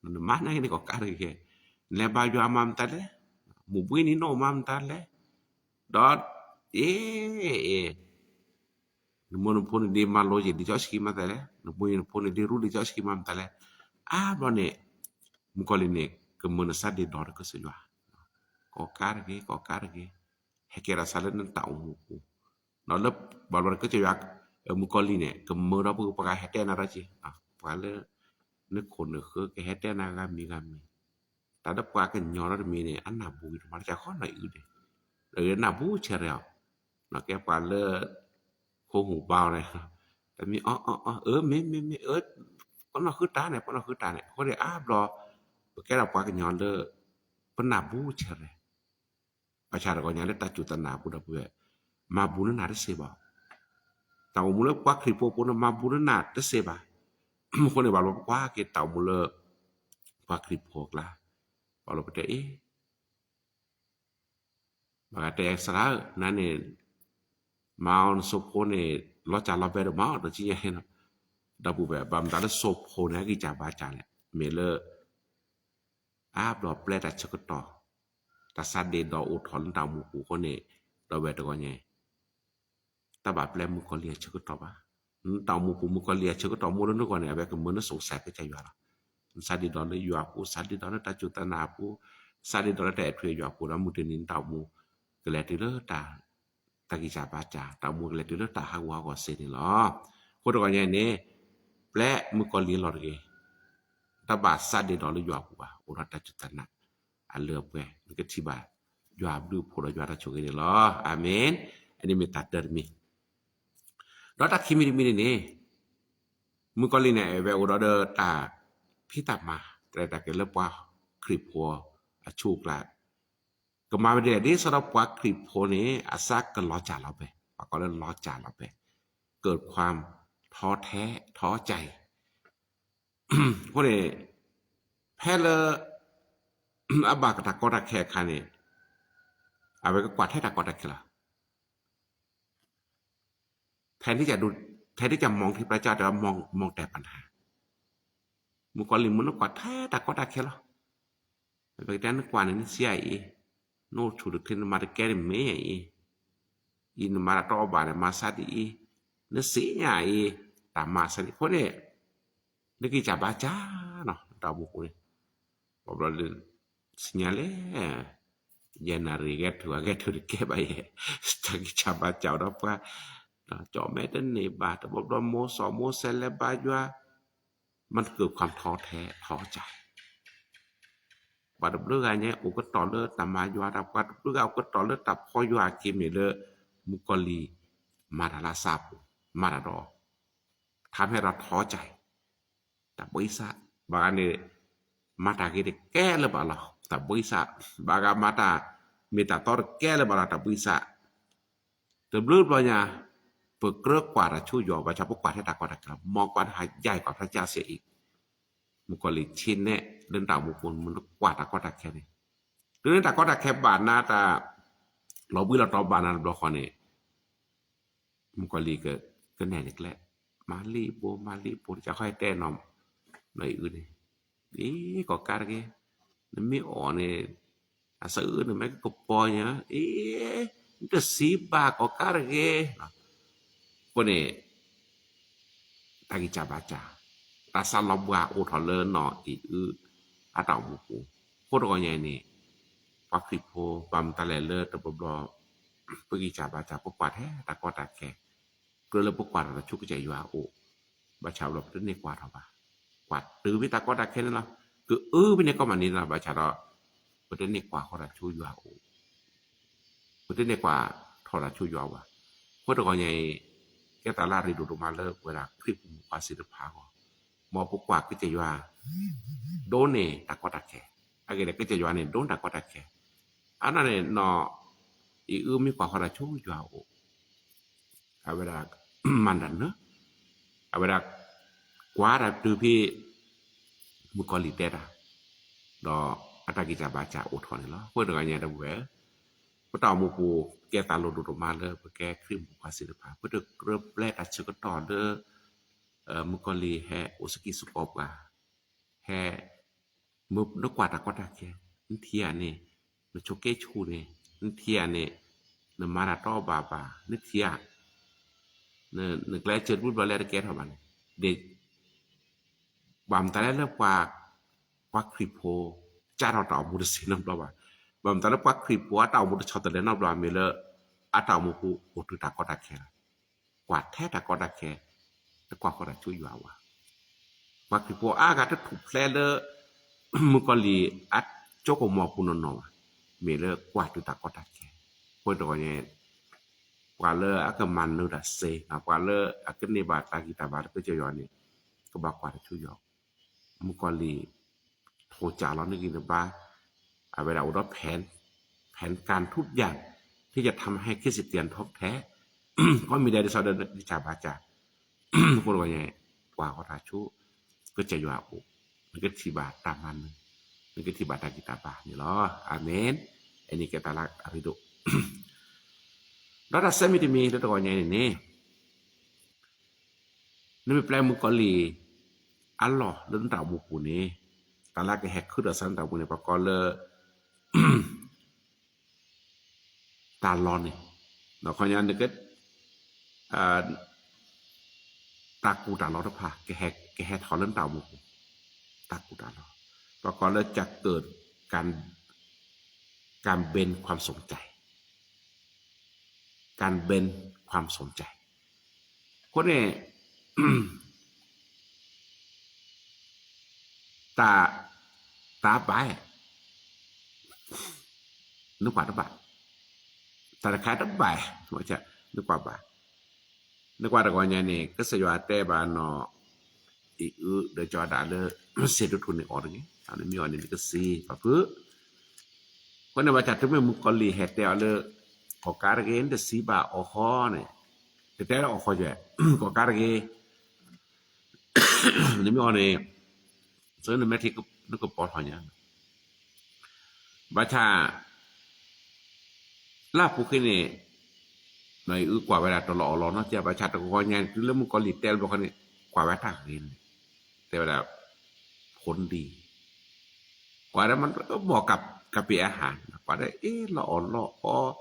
နမၤန့ၢ်က့ၤန့ၣ်ကီၢ်ကးတဂ့ၤ, နလဲၤဘါယွၤမၤမတၤလဲၣ်, မုၢ်ဘှံးနံၤနအိၣ်မၤမတၤလဲၣ်, ဒီး အ့ နမိၢ်နဖိန့ၣ်ဒ်မၤလိယံာ်လံာ်စီဆှံမၤမတၤလဲၣ်, နမိၢ်နဖိန့ၣ်ဒ်ရူလံာ်စီဆှံမၤမတၤလဲၣ်, အါဘျီန့ၣ် မုၣ်ကီၤလံၢ်န့ၣ် ကမၢနသးဒ့ဒီလၢကစၢ်ယွၤ, ကီၢ်ကးတဂ့ၤ ကီၢ်ကးတဂ့ၤ, ဟဲကဲထီၣ်စးလၢနတၢ်အိၣ်မူပူၤ, ဒီးလၢဘၣ်ဘျီန့ၣ် ကစၢ်ယွၤ, မုၣ်ကီၤလံၢ်န့ၣ် ကမၢဒီးပှၤဂၤဟဲတဲနၤဒီးက့ၤ, ပှၤလၢ နခိၣ်နဃၢၤ ကဟဲတဲနၤဂၤမံၤဂၤမံၤ, တၢ်လၢပှၤကညီဒီတမံၤန့ၣ် အနၢ်ဘူၣ်ဂ့ၤတမၤတၢ်ကီနီၢ်အံၣ်အုန့ၣ်, နၢ်ဘူၣ်ဆဲးရဲၣ်အီၤ, ကဲပှၤလၢ ခိၣ်ဟူးဘါအီၤန့ၣ်, တမ့ၢ်အီၣ်အီၣ်အီၣ် အၢ မ့ၢ်မ့ၢ်မ့ၢ် အၢ ပနီၢ်ဃုတၢ်န့ၣ် ပနီၢ်ဃုတၢ်န့ၣ် အဃိန့ၣ်အါဘျီ ပကဲထီၣ်ပှၤကညီလၢ ပနၢ်ဘူၣ်ဆဲးရဲၣ် ဘၣ်ဆၣ်တဂီၢ်ညါလၢတၢ်စူၢ်တၢ်နာ်အပူၤဒီပုၢ်ဝဲၢ်, မၤဘူၣ်လၢနၤတသ့ဘၣ်, တၢ်အိၣ်မူလၢပှၤခရံာ်ဖိအပူၤန့ၣ် မၤဘူၣ်လၢနၤတသ့ဘၣ်, အဃိန့ၣ် ဘၣ်ဘျီပကွၢ်က့ၤတၢ်အိၣ်မူလၢ ပှၤခရံာ်ဖိအကျါ, ဘၣ်ဘျီပတဲအ့ၣ် ဘၣ်ဂၤတဲစရၣ်ဧၢ, နၤန့ၣ် မၤအီၤနစိဖိန့ၣ် လီၤစၢ်လီၤဘဲဒိၣ်မး ဒီးကံညါဟဲနီၤ, ဒီပုၢ်ဝဲၢ် ဘၣ်မတၤလၢစိဖိန့ၣ် အဂံၢ်စၢ်ဘါစၢ်လဲၣ်, မ့ၢ်လၢ အါဘျီပျဲတၢ်ဆၢကတီၢ်, တၢ်ဆါဒ့ဒီအိၣ်ထီၣ်လၢနတၢ်အိၣ်မူပူၤအဃိန့ၣ်, ဒီပုၢ်ဝဲၢ်တဂီၢ်ညါ တဘၣ်ပျဲမုၣ်ကီၤလံၢ်အဆၢကတီၢ်ဘၣ်. နတၢ်အိၣ်မူပူၤမုၣ်ကီၤလံၢ်အဆၢကတီၢ်မ့ၢ်လၢနဂီၢ်န့ၣ် အဝဲကမၢနစိၤစဲးကစၢ်ယွၤလီၤ. နဆါဒ့ဒီလၢယွၤအပူၤ, ဆါဒ့ဒီလၢတၢ်စူၢ်တၢ်နာ်အပူၤ, ဆါဒ့ဒီလၢတၢ်အဲၣ်ထွဲယွၤအပူၤဒီး မုၢ်တနံၤနတၢ်အိၣ်မူ ကလဲၤတုၤလၢတၢ် တၢ်ဂံၢ်စၢ်ဘါစၢ်, တၢ်အိၣ်မူကလဲၤတုၤလၢတၢ်ဟးဂူာ်ဟးဂီၤစ့န့ၣ်လီၤ. အဃိတဂီၢ်ညါန့ၣ် ပျဲမုၣ်ကီၤလံၢ်လီၤတဂ့ၤ. တဘၣ်ဆါဒ့ဒီလၢယွၤအပူၤဘၣ်, အိၣ်ဒီးတၢ်စူၢ်တၢ်နာ် အလၢအပှဲၤ, နကထံၣ်ဘၣ် ယွၤအဘျုးအဖှိၣ်ဒီးယွၤတၢ်ဆိၣ်ဂ့ၤန့ၣ်လီၤ. အၤမ့ၣ်. အန့ၣ်မ့ၢ်တၢ်တၢတမံၤ ဒီးတၢ်ခံမံၤတမံၤန့ၣ်န့ၣ် မုၣ်ကီၤလံၢ်န့ၣ် အဝဲအိၣ်ဒီးတၢ်ဖံးတၢ်မၤ တၢ်ရဲၣ်တၢ်ကျဲၤလၢပှၤခရံာ်ဖိအဆူၣ်အကျါ, ကမၤဝဲဒ်လဲၣ် ဒ်သိးဒီးပှၤခရံာ်ဖိန့ၣ် အသးကလီၤစၢ်လီၤဘဲ, ပှၤကိးလၢလီၤစၢ်လီၤဘဲ, เกิดความท้อแท้ท้อใจ အဃိန့ၣ် ဖဲလၢ အဘၣ်တၢ်ကီတၢ်ခဲအခါန့ၣ် အဝဲကကွၢ်ထဲတၢ်ကီတၢ်ခဲလီၤ. แทนที่จะดู, แทนที่จะมองที่พระเจ้า แต่ว่ามอง, มองแต่ปัญหา မုၣ်ကီၤလံၢ်မ့ၢ်နကွၢ်ထဲတၢ်ကီတၢ်ခဲလီၤ. ပကတဲနကွၢ်န့ၣ် နစံးအံၤ, နအိၣ်ဆူၣ်တချ့ နမၤတကဲန့ၣ်မ့ၢ်အံၤ, အံၤနမၤတၢ်တအိၣ်ဘၣ်န့ၣ် မၤဆါဒ်အံၤ, နစံးညါအံၤ, တၢ်မၤဆါဒ်အံၤ အဃိန့ၣ် နဂံၢ်စၢ်ဘါစၢ်နီၤ နတၢ်အိၣ်မူပူၤန့ၣ်, ဘၣ်ဘျီလၢ စံးညါလဲၣ် ယဲၢ်နၣ်ရံၣ်ဂဲၤထူၣ် အဂဲၤထူၣ်တကဲဘၣ်ယဲၢ်, တၢ်ဂံၢ်စၢ်ဘါစၢ်အိၣ်ဒီးပှၤ, ကၠီၣ်မဲတန့ၢ်ဘၣ် တဘျီဘျီမိၢ်စီၣ်မိၢ်စဲးလဲၤဘါယွၤ, မ့ၢ်တကၢၢ်ခွၣ်ထီထဲထီကၢ် ပှၤတဘျုးဂၤညါအိၣ်ကတီၢ်လၢတၢ်မၤယွၤတၢ် ပှၤတဘျုးဂၤအိၣ်ကတီၢ်လၢတၢ်ဖီယွၤအက့ၤမ့ၢ်လၢ မုၣ်ကီၤလံၢ် မၤတၢ်လၢအသးအပူၤ မၤတၢ်ဒီး ထါဖဲဒီးထီကၢ် တၢ်ဘှံးစး ဘၣ်ဂၤန့ၣ် မၤတၢ်ဂ့ၤတကဲလၢၤဘၣ်လီၤ တၢ်ဘှံးစး ဘၣ်ဂၤမၤတၢ် မ့ၢ်တၢ်တီတကဲလၢၤဘၣ်လီၤ တၢ်ဘှံးစး တဘျုးဘျီညါ ပကြၢးကွၢ်တၢ်ဆူယွၤ ဘၣ်ဆၣ်ပကွၢ်ထဲတၢ်ကီတၢ်ခဲလီၤ မ်ကွၢ်ဟးယါကွၢ်ဖျါကၢ်စဲအံၤ မုၣ်ကီၤလံၢ်ဆ့နဲၣ်လၢနတၢ်အိၣ်မူပူၤ မ့ၢ်နကွၢ်တၢ်ကီတၢ်ခဲန့ၣ် တုၤနတၢ်ကီတၢ်ခဲဘၣ်နၤတၢ် လီၤဘှံးလီၤတီၤဘၣ်နၤတဘျီဃီန့ၣ် မုၣ်ကီၤလံၢ်ကနဲၣ်န့ၣ်ကျဲ မၤလံအပူၤ မၤလံအပူၤ တၢ်ခီဟဲတဲနီၢ် နီၢ်အံၤအုန့ၣ် အ့ ကီၢ်ကါတဂ့ၤ နမ့ၢ်အီၣ်န့ၣ် အစအၢနမဲာ်ကကပီၤညါ အ့ နတစံးဘၣ်ကီၢ်ကါတဂ့ၤ အဃိန့ၣ် တၢ်ဂံၢ်စၢ်ဘါစၢ် တၢ်ဆါလီၤဘှါအိၣ်ထီၣ်လၢနီၢ်အံၤအု အတၢ်အိၣ်မူပူၤ အဃိတဂီၢ်ညါအံၤန့ၣ် ပှၤခရံာ်ဖိ ဘၣ်မတၤလဲၣ်လၢတဘျီဘျီ ပဂံၢ်စၢ်ဘါစၢ် ပကွၢ်ထဲတၢ်ကီတၢ်ခဲ ကြၢးလၢပကွၢ်ထီၣ်တၢ်ဆူကစၢ်ယွၤအအိၣ် ဘၣ်ဆၣ်ဘျီပတန့ၢ်ကွၢ်ထီၣ်ဘၣ် ကွၢ်တုၤဖဲတၢ်ကီတၢ်ခဲန့ၣ်လီၤ ကအုဖဲန့ၣ်ကီမးန့ၣ်လီၤ ဘၣ်ဆၣ်ဒီး ပတန့ၢ်ကွၢ်ဃီတၢ်ဆူယွၤအအိၣ် ပတန့ၢ်ကွၢ်ထီၣ်တၢ်ဆူယွၤဘၣ် အဃိတဂီၢ်ညါအံၤ ကဲတၢ်လၢအရ့ဒိၣ်ဒိၣ်မးလၢပဝဲဒၣ်ခရံာ်ဖိမုၣ်ခွါစ့ၢ်တဖၣ်အဂီၢ် မ်ပကွၢ်ကစၢ်ယွၤ ဒိးန့ၢ်တၢ်ကီတၢ်ခဲ အဂ့ၢ်ဒ်ကစၢ်ယွၤန့ၣ် ဒိးန့ၢ်တၢ်ကီတၢ်ခဲ အါန့ၣ်န့ၣ် နီၢ်အံၤအုမ့ၢ်ကွၢ်ဃီတၢ်ဆူယွၤအအိၣ် အဝဲဒၣ် မၤတၢ်နၢ အဝဲဒၣ် ကွၢ်တၢ်တုၤဖဲ မုၣ်ကီၤလံၢ်တဲတၢ် ဒီးအတၢ်ဂံၢ်စၢ်ဘါစၢ်အိၣ်ထီၣ်န့ၣ်လီၤ. အဃိတဂီၢ်ညါတဝဲ ပတၢ်အိၣ်မူပူၤ ကဲသးလိၤဒိၣ်ဒိၣ်မးလၢပကဲခရံာ်ဖိမုၣ်ခွါစ့ၢ်တဖၣ် ပတကြၢးပျဲတၢ်ဆၢကတီၢ်လၢ မုၣ်ကီၤလံၢ်ဟဲအိၣ်စကံၢ်စကီးပှၤ ဟဲ မ့ၢ်နကွၢ်တၢ်ကီတၢ်ခဲ နထံၣ်ဧါန့ၣ် နဆိးက့ဆူၣ်န့ၣ် နထံၣ်ဧါန့ၣ် နမၤတၢ်တီဘၣ်ဘၣ် နထံၣ်ဧါ နကျဲးစၢးတဘျုးဘျီလၢတကဲထီၣ်ဘၣ်န့ၣ် ဒ် ဘၣ်မတၤလဲၣ်လၢပှၤ ပှၤခရံာ်ဖိ စးထီၣ်တၢ်အိၣ်မူတစ့ၢ်နီတဘျီဘၣ်. ဘၣ်မတၤလၢပှၤခရံာ်ဖိအတၢ်အိၣ်မူတဆီတလဲနီတဘျီ မ့ၢ်လၢ အတၢ်အိၣ်မူပူၤအိၣ်တုၤတၢ်ကီတၢ်ခဲလီၤ. ကွၢ်ထဲတၢ်ကီတၢ်ခဲ တကွၢ်ဃီတၢ်ဆူယွၤဘၣ်. ပှၤခရံာ်ဖိအါဂၤတထူၣ်ဖျဲးလၢ မုၣ်ကီၤလံၢ်အကၠိကမီၤပူၤနီၢ်နီၢ်ဘၣ်. မ့ၢ်လၢကွၢ်တုၤတၢ်ကီတၢ်ခဲ. အဃိတဂီၢ်ညါ ပှၤလၢအကမၤနၢၤတၢ်စ့ ပှၤလၢအကန့ၢ်ဘၣ်တၢ်ဂံၢ်တၢ်ဘါလၢကစၢ်ယွၤန့ၣ် ကဘၣ်ကွၢ်တၢ်ဆူယွၤ မုၣ်ကီၤလံၢ် ထိၣ်စၢ်လီၤနဂံၢ်နဘါ, အဝဲဒၣ်အိၣ်ဒီး แผนการทุกอย่างที่จะทำให้คริสเตียนท้องแท้ ก็มีได้ด้วยซ้ำเดินวิชาบาจา အဃိတဂီၢ်ညါ ကွၢ်ဃီတၢ်ဆူ ကစၢ်ယွၤအအိၣ်, နကထံၣ်ဘၣ်တၢ်မၤနၢၤ, နကထံၣ်ဘၣ်တၢ်ဂံၢ်တၢ်ဘါန့ၣ်လီၤ. အၤမ့ၣ်. အန့ၣ်ကဲတၢ်လၢအရ့ဒိၣ် ဒီးတၢ်ဆၢမံၤတမံၤလၢတဂီၢ်ညါန့ၣ်န့ၣ် နမ့ၢ်ပျဲမုၣ်ကီၤလံၢ် အလီၢ်လၢနတၢ်အိၣ်မူပူၤန့ၣ် တၢ်လၢကဟဲခုဒီးစၢ်နတၢ်အိၣ်မူန့ၣ် ပှၤကိးလၢ တၢ်လီၢ်န့ၣ် ဒီးခီညါနက တၢ်ကူၣ်တၢ်လီတဖၣ် ကဟဲထီၣ်လၢနတၢ်အိၣ်မူပူၤ, တၢ်ကူၣ်တၢ်လီ, ပှၤကိးလၢ จะเกิดการ การเบนความสนใจ การเบนความสนใจ အဃိန့ၣ် တၢ် တၢ်ဘၣ် နကွၢ်တဘၣ်, တၢ်တခါတဘၣ် နကွၢ်ဘၣ်, နကွၢ်တဂီၢ်ညါန့ၣ် ကစၢ်ယွၤတဲဘၣ်နီၢ်အံၤအုဒီးကၠီဒၣ်လၢ စံးတထူၣ်န့ၣ်အီၣ်တဂ့ၤ, နမ့ၢ်အီၣ်န့ၣ် နကစံးပာ်ဖုး, အဃိန့ၣ်ဘၣ်ဆၣ်တုၤမ့ၢ်မုၣ်ကီၤလံၢ်ဟဲတဲအီၤလၢ ကီၢ်ကါတဂ့ၤ နတစံးဘၣ်အီၣ်ဃီန့ၣ်, တတဲလၢအီၣ်ဃီယဲၢ်, ကီၢ်ကါတဂ့ၤ နမ့ၢ်အီၣ်န့ၣ် စၢနမဲာ်ထံနကပီၤထီၣ်ညါ, ဘၣ်ဆၣ် လၢအပူၤဃီန့ၣ် နီၢ်အံၤအုကွၢ်ဝဲဒၣ်တလီၢ်အီၣ်လီၢ်နီတစဲး ဘၣ်ဆၣ်တဂီၢ်ညါ တုၤလၢမုၣ်ကီၤလံၢ်တဲဘျီဃီန့ၣ် ကွၢ်ဝဲတၢ်ဂ့ၤန့ၣ် တဲဝဲဒၣ် ผลดี ကွၢ်ဒီးမ့ၢ်ဘီၣ်ကပ့ၤအဟၣ် ကွၢ်ဒီးအ့ၣ်လီၤအီၣ်လီၤအီ,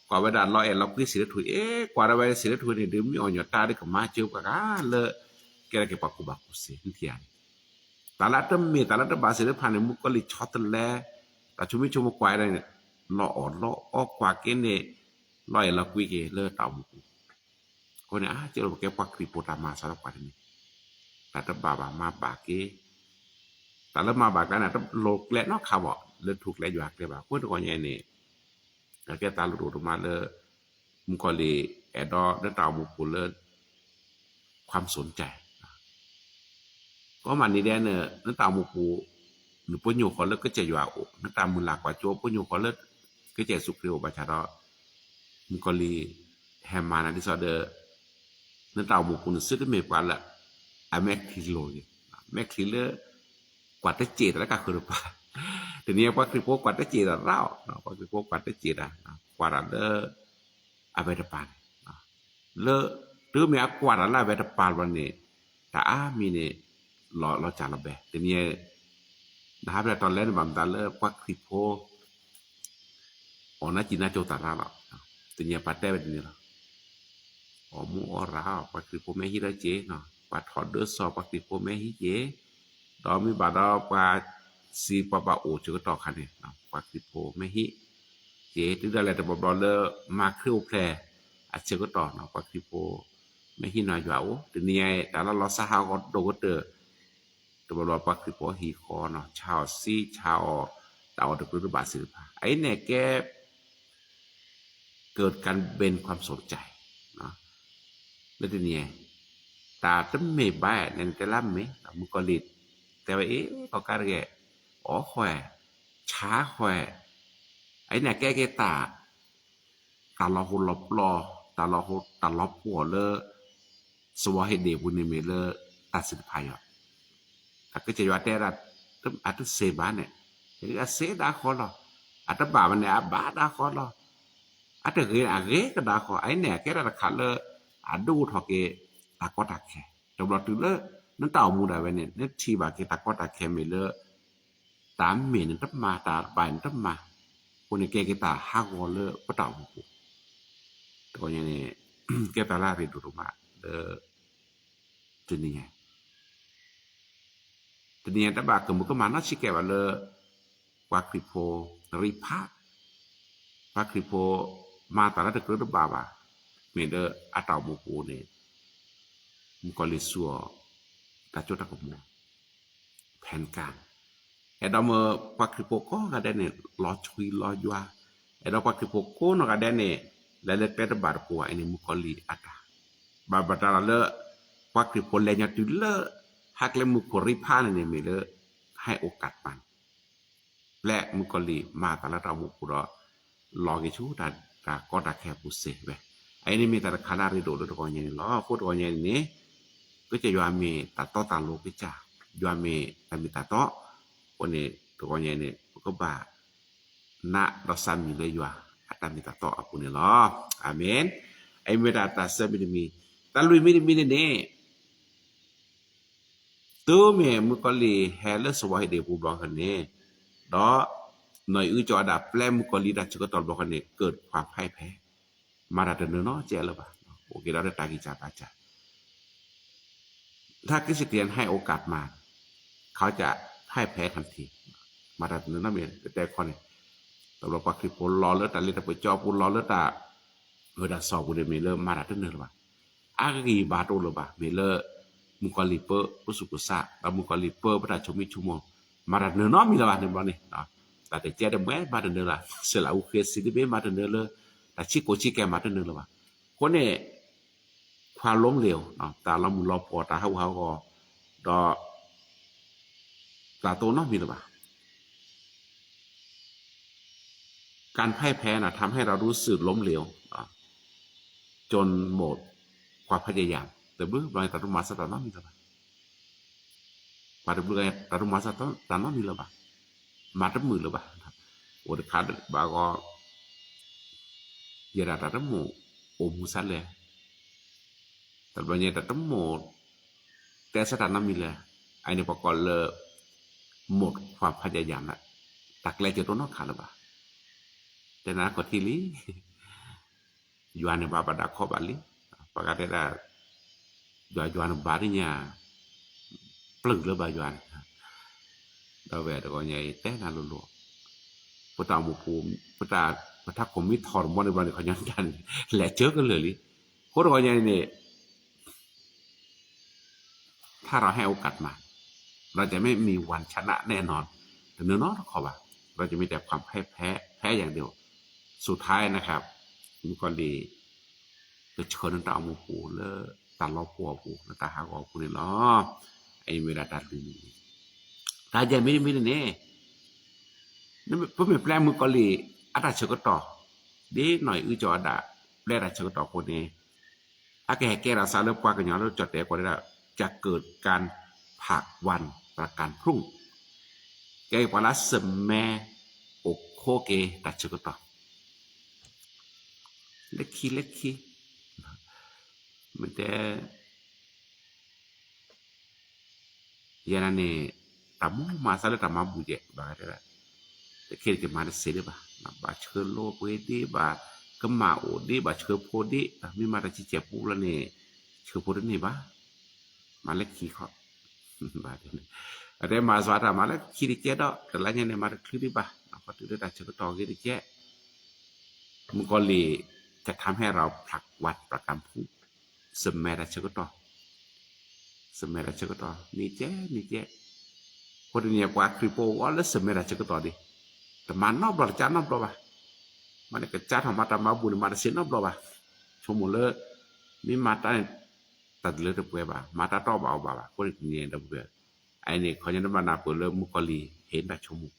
ကွၢ်ဝဲဒၣ်လီၤအဲၣ်လီၤကွံစံးတထူၣ် အ့ၣ် ကွၢ်ဒီးဝဲစံးတထူၣ်န့ၣ် ဒုးမ့ၢ်အီၣ်ညီၣ်တၢ်ဒုးကမၤစၢၤပှၤဂၤလၢ ကဲထီၣ်က့ၤပှၤကူၣ်ဘၣ်ကူၣ်သ့ နထံၣ်ဧါန့ၣ်, တၢ်လၢတမ့ၢ်တၢ်လၢတဘၣ်စ့ၢ်တဖၣ်န့ၣ် မုၣ်ကီၤလံၢ်ဆီတလဲ တၢ်ဆိမိၣ်ဆိကမိၣ်ကွၢ်ဒၣ်န့ၣ် လီၤအီၣ်လီၤအီကွၢ်က့ၤန့ၣ် လီၤအဲၣ်လီၤကွံက့ၤလၢတၢ်အိၣ်မူပူၤ, အဃိန့ၣ် အါကဲလၢပကဲပှၤခရံာ်ဖိတၢ်မၤစၢၤလၢပှၤတမံၤ, တၢ်တဘၣ်ဘၣ်မၤဘၣ်က့ၤ, တၢ်လၢမၤဘၣ်ကျါန့ၣ် တလိၣ်ကျဲနီတခါဘၣ် လၢထူကျဲယွၤကျဲဘၣ် အဃိတဂီၢ်ညါန့ၣ် အကဲတၢ်လိၣ်ဒိၣ်ဒိၣ်မးလၢ မုၣ်ကီၤလံၢ်အဲၣ်ဒိးလၢတၢ်အိၣ်မူပူၤလၢ ความสนใจ ကီမးနံၤဒဲးန့ၣ် နတၢ်အိၣ်မူပူၤ နပညိၣ်ဃီလၢကစၢ်ယွၤအအိၣ် နတၢ်မုၢ်လၢ်ကွၢ်စိ ပညိၣ်ဃီလၢ ကစၢ်ယ့ၣ်ၡူးခရံာ်အအိၣ်ဘၣ်ဆၣ်ဒီး မုၣ်ကီၤလံၢ် ဟဲမၤနၤဒ်သိးဒီး နတၢ်အိၣ်မူပူၤန့ၣ် သုတမ့ၢ်ပှၤလၢ အမဲာ်ချံလိၤဂ့ၤ, မဲာ်ချံလၢ ကွၢ်တစဲးတၢ်လၢကဃုတပၤ, တနံၤအံၤပှၤခရံာ်ဖိကွၢ်တစဲးတၢ်ရၣ်အီၤ, ပှၤခရံာ်ဖိကွၢ်တစဲးတၢ်, ကွၢ်တၢ်လၢ အဝဲတပၤန့ၣ် လၢ တုၤမ့ၢ်အကွၢ်တၢ်လၢအဝဲတပၤလီၤန့ၣ် တၢ်အါမံၤန့ၣ် လီၤစၢ်လီၤဘဲ တနံၤအံၤ နဟးဖဲလဲၣ်တီလဲၣ်န့ၣ် ဘၣ်မတၤလၢပှၤခရံာ်ဖိ အီၣ်နၢ်စံၣ်နၢ်ကၠိတၢ်ရၣ်လီၤ, တနံၤအံၤပှၤတဲဝဲဒ်န့ၣ်လီၤ, အီၣ်မူအီၣ်ရၣ်အီၤ ပှၤခရံာ်ဖိမ့ၢ်ဟံးထီၣ်စ့ၢ်, ပှၤထီၣ်ဒၢစီၤပှၤခရံာ်ဖိမ့ၢ်ဟံးစ့ၢ်, ဒီးမ့ၢ်ဘၣ်ဒီးပှၤစံးပှၤဘၣ်အိၣ်ဆၢကတီၢ်ခါန့ၣ် ပှၤခရံာ်ဖိမ့ၢ်ဟံးစ့ၢ်, တုၤဒၣ်လဲာ်တဘျီဘျီလၢ မၤခရံာ်အိၣ်ဖျဲၣ် အဆၢကတီၢ် ပှၤခရံာ်ဖိ မ့ၢ်ဟံးနီၤယွၤအိၣ် တနံၤအံၤ တၢ်လၢလီၤစၢ်ဟးဂီၤဒိၣ်ကတၢၢ် တဘျီဘျီပှၤခရံာ်ဖိဟံၣ်ဃီနီၤ ဆါအီၣ်စ့ ဆါအီၣ် တၢ်အီၣ်တကြၢးတဘၣ်သ့ၣ်တဖၣ် အအံၤန့ၣ်ကဲ เกิดการเบนความสนใจ လၢတနံၤအံၤ တၢ်တမ့ၢ်ဘၣ်န့ၣ်တဲလၢမ့ၢ် မုၣ်ကီၤလံၢ် တဲဝဲအ့ၣ် ကီၢ်ကါတဂ့ၤ အီၣ်ဃီ ဆါဃီ အအံၤန့ၣ်ကဲက့ၤတၢ် တၢ်လီၤဟိလီၤပျီ တၢ်လီၤဟိ တၢ်လီၤပှီၢ်လၢ စဝီဟ့ၣ်ဒ့ၣ်ပူၤန့ၣ်မ့ၢ်လၢ တၢ်သ့ၣ်တဖၣ်ယီၤ တၢ်ကစၢ်ယွၤတဲဒၣ် အတစ့ဘၣ်န့ၣ် အစ့ဒၣ်ဃီလီၤ အတဘၣ်ဘၣ်န့ၣ် အဘၣ်ဒၣ်ဃီလီၤ အတဂ့ၤန့ၣ် အဂ့ၤကဒါဃီ အအံၤန့ၣ် အကဲဒၣ်တခါလၢ အဒိၣ်ထီၣ်က့ၤ တၢ်ကီတၢ်ခဲ တဘျီတုၤလၢ နတၢ်အိၣ်မူဒၣ်ဝဲန့ၣ် နထံၣ်ဘၣ်က့ၤတၢ်ကီတၢ်ခဲမ့ၢ်လၢ တၢ်မ့ၢ်နတမၤ တၢ်ဘၣ်နတမၤ အဃိန့ၣ်ကဲက့ၤတၢ်ဟးဂီၤလၢပတၢ်အိၣ်မူပူၤ တဂီၢ်ညါန့ၣ် ကဲတၢ်လၢအရ့ဒိၣ်ဒိၣ်မးလၢ တနံၤညါ တနံၤညါတဘၣ်ကမူးကမၣ်နီတဆံးကဲဘၣ်လၢ ပှၤခရံာ်ဖိ ရံဖး ပှၤခရံာ်ဖိ မၤတၢ်လၢတကြၢးတဘၣ်ဘၣ် မ့ၢ်လၢအတၢ်အိၣ်မူပူၤန့ၣ် မုၣ်ကီၤလံၢ်စူၢ်အီၤ တၢ်စိတၢ်ကမီၤ ဖဲၣ်ကၣ် အဲၣ်ဒိးမၢပှၤခရံာ်ဖိကိးဂၤဒဲးန့ၣ် လီၤဆွံလီၤယွၤ အဲၣ်ဒိးပှၤခရံာ်ဖိကိးနီၢ်ဂၤဒဲးန့ၣ် လဲၤလၢကျဲတဘၣ်တပူၤဘၣ် အံၤန့ၣ်မုၣ်ကီၤလံၢ်အတၢ် ဘၣ်ဘၣ်တၢ်လီၤလၢ ပှၤခရံာ်ဖိလဲၤညီတုၤလၢ ဟးကျဲမုၢ်ခိၣ်ရံဖးန့ၣ်န့ၣ်မ့ၢ်လၢ ဟဲအိၣ်ကးပၢ် ပျဲမုၣ်ကီၤလံၢ်မၤတၢ်လၢတၢ်အိၣ်မူပူၤဒီး လီၤက့ၤဆူတၢ်ကီတၢ်ခဲအပူၤစ့ၢ်ဝဲ အအံၤန့ၣ်မ့ၢ်တၢ်တခါလၢအရ့ဒိၣ်လၢတဂီၢ်ညါန့ၣ်လီၤ. အဃိတဂီၢ်ညါန့ၣ်န့ၣ် ကစၢ်ယွၤမ့ၢ်တၢ်တီတၢ်လိၤကစၢ်, ယွၤမ့ၢ်တၢ်မ့ၢ်တၢ်တီ, အဃိန့ၣ် တဂီၢ်ညါန့ၣ် ပကဘၣ် နာ်ဒီးစၢ်မံၤလၢယွၤ အတၢ်မ့ၢ်တၢ်တီအပူၤန့ၣ်လီၤ. အၤမ့ၣ်. အအံၤမ့ၢ်ဒၣ်တၢ်ဆၢမံၤတမံၤ, တၢ်လွံၢ်မံၤတမံၤန့ၣ်န့ၣ် တုၤမ့ၢ်မုၣ်ကီၤလံၢ်ဟဲလၢစဝီဟ့ၣ်ဒ့ၣ်ပူၤဘျီဃီန့ၣ်, ဒီး နီၢ်အံၣ်အုကၠီအဒၣ် ပျဲမုၣ်ကီၤလံၢ်တၢ်ဆၢကတီၢ်ဘျီဃီန့ၣ် เกิดความพ่ายแพ้ မၤတၢ်တနၢၤနီတစဲးလၢၤဘၣ်, အိၣ်က့ၤဒီးတၢ်ဂံၢ်စၢ်ဘါစၢ် ถ้าคริสเตียนให้โอกาสมาร เขาจะพ่ายแพ้ทันที မၤတၢ်တနၢၤနီတမံၤ တဲခီန့ၣ်, တဘျီပှၤခရံာ်ဖိလီၤလၢတၢ်လ့တၢ်ပစီပူၤ လီၤလၢတၢ် ဝဲဒၣ်စီၤပူၤန့ၣ်မ့ၢ်လၢမၤတၢ်တနၢၤလၢၤဘၣ်, အဂံၢ်ဘါတအိၣ်လၢၤဘၣ်, မ့ၢ်လၢ မုၣ်ကီၤလံၢ်ပၢပစူၢ်ကစၢ် ဒီးမုၣ်ကီၤလံၢ်ပၢပတၢ်ဆိမိၣ်ဆိကမိၣ်, မၤတၢ်တနၢၤနီတမံၤလၢၤဘၣ်န့ၣ်ဘျီန့ၣ်, တၢ်တကဲတမှဲမၤတနၢၤလၢၤ, စဲးလၢအူဃ့စံးတဘ့ၣ်မၤတနၢၤလၢၤ, တၢ်ဆံးကိးဆံးကဲမၤတနၢၤလၢၤဘၣ်, အဃိန့ၣ် ความล้มเหลว တၢ်လီၤမုၢ်လီၤဖှီၣ် တၢ်ဟးဂူာ်ဟးဂီၤ, ဒီး တၢ်တအိၣ်နီတမံၤလၢၤဘၣ်, การพ่ายแพ้นะทำให้เรารู้สึกล้มเหลว จนหมดความพยายาม တဘျုးဘျီန့ၣ် တၢ်တမၤစၢၤတၢ်နီတမံၤလၢၤဘၣ်, ပှၤတဘျုးဂၤ တၢ်တမၤစၢၤတၢ်နီတမံၤလၢၤဘၣ်, မၤတမုာ်လၢၤဘၣ်, အိၣ်တခါဘၣ်ဂီၢ် ယဲဒၣ်တၢ်တမိၣ်အိၣ်မူစါလဲၣ်, တဘျီညါတၢ်တမိၣ် တဲဆၢတၢ်နီတမံၤလဲၣ်, အအံၤန့ၣ် ပှၤကိးလၢ หมดความพยายาม လၢ တၢ်ကျဲးစၢးတအိၣ်နီတခါလၢၤဘၣ်, တဲနၤကီၢ်ထံလံ, ယွၤန့ၣ်ဘၣ်ဘၣ်ဒၣ်ခီဘၣ်လံ, ပှၤဂၤတဲဒၣ် ယွၤယွၤန့ၣ်ဘၣ်ဒ်ညါ ပျုၢ်လၢဘၣ်ယွၤန့ၣ်, ဒီးဝဲတဂီၢ်ညါအံၤတဲနၤလိၤလိၤ, ပတၢ်အိၣ်မူပူၤ ပတၢ် ပထးခိၣ်မ့ၢ်ထီၣ်တဘျီန့ၣ်ဘျီန့ၣ် ခီညီတၢ်န့ၣ် လဲၤစၢၤကလုာ်လံ. အဃိတဂီၤညါအံၤန့ၣ် ถ้าเราให้โอกาสมัน เราจะไม่มีวันชนะแน่นอน တနၢၤနီတခီဘၣ်. เราจะมีแต่ความพ่ายแพ้ แพ้อย่างเดียว สุดท้ายนะครับ မုၣ်ကီၤလံၢ် ကဆှၢနတၢ်အိၣ်မူပူၤလၢတၢ်လီၤပှီၢ်အပူၤ လၢတၢ်ဟးဂီၤအပူၤန့ၣ်လီၤ. အအံၤမ့ၢ်ဒၣ်တၢ်လုၢ်မုၢ် တၢ်ယဲၢ်မံၤတမံၤန့ၣ်န့ၣ် ပမ့ၢ်ပျဲမုၣ်ကီၤလံၢ်အတၢ်ဆၢကတီၢ် ဒ်နီၢ်အံၤအုၣ်ကၠီအဒၣ် ပျဲတၢ်ဆၢကတီၢ်အဃိန့ၣ် အကဟဲကဲထီၣ်စးလၢပှၤကညီလၢကၠီၣ်တဲာ်ကွၢ်ဒၣ် จะเกิดการผลักวันประกันพรุ่ง ကဲပှၤလၢစမဲအိၣ်ခိးက့ၤတၢ်ဆၢကတီၢ် လၢခံလၢခံ မ့ၢ်တဲ ယဲဒၣ်န့ၣ် တၢ်မူမၤသးလၢတၢ်မၤဘူၣ်ယဲၢ် ဘၣ်တဲ တခဲတက့ၤမၤတစဲးဒံးဘၣ်, ဘၣ်ဆှၢလိပှ့ၤဒံး ဘၣ်ကမၣ်အိၣ်ဒံး ဘၣ်ဆှၢဖိဒံး, မ့ၢ်မၤတၢ်ဆံဆဲးပူလီၤန့ၣ် ဆှၢဖိတန့ၢ်ဘၣ်, မၤလၢခံခီ ဘၣ်တဲ အတဲမၤစှၤတၢ်မၤလၢခံတကဲဒီး တလါညါန့ၣ် မၤတချုးဒံးဘၣ်, ခီတုၤလၢတၢ်ဆၢကတီၢ်ဂ့ၤတကဲ မုၣ်ကီၤလံၢ် จะทำให้เราผลักวันประกันพรุ่ง စမဲတၢ်ဆၢကတီၢ် စမဲတၢ်ဆၢကတီၢ် န့ၣ်ကဲ န့ၣ်ကဲ, အဃိတနံၤပှၤခရံာ်ဖိအိၣ်လၢစမဲတၢ်ဆၢကတီၢ်ဒံး, တမၤနီတဘျီ တကးနီတဘျီဘၣ်, မ့ၢ်န့ၣ်ကစးထီၣ်မၤတၢ်မၤဘူၣ်န့ၣ် မၤတစဲးနီတဘျီဘၣ်, ဆိကမိၣ်လၢ မ့ၢ်မၤတၢ်န့ၣ် တၢ်တလၢတပှဲၤဘၣ်, မၤတၢ်တီဘၣ်အီၤဘၣ်ဘၣ်, အဃိန့ၣ်တနံၤဒီပုၢ်ဝဲၢ်, အအံၤန့ၣ် ခီညါနဘၣ်နၢ်ပၢၢ်လၢမုၣ်ကီၤလံၢ်ဟ့ၣ်နတၢ်ဆိကမိၣ်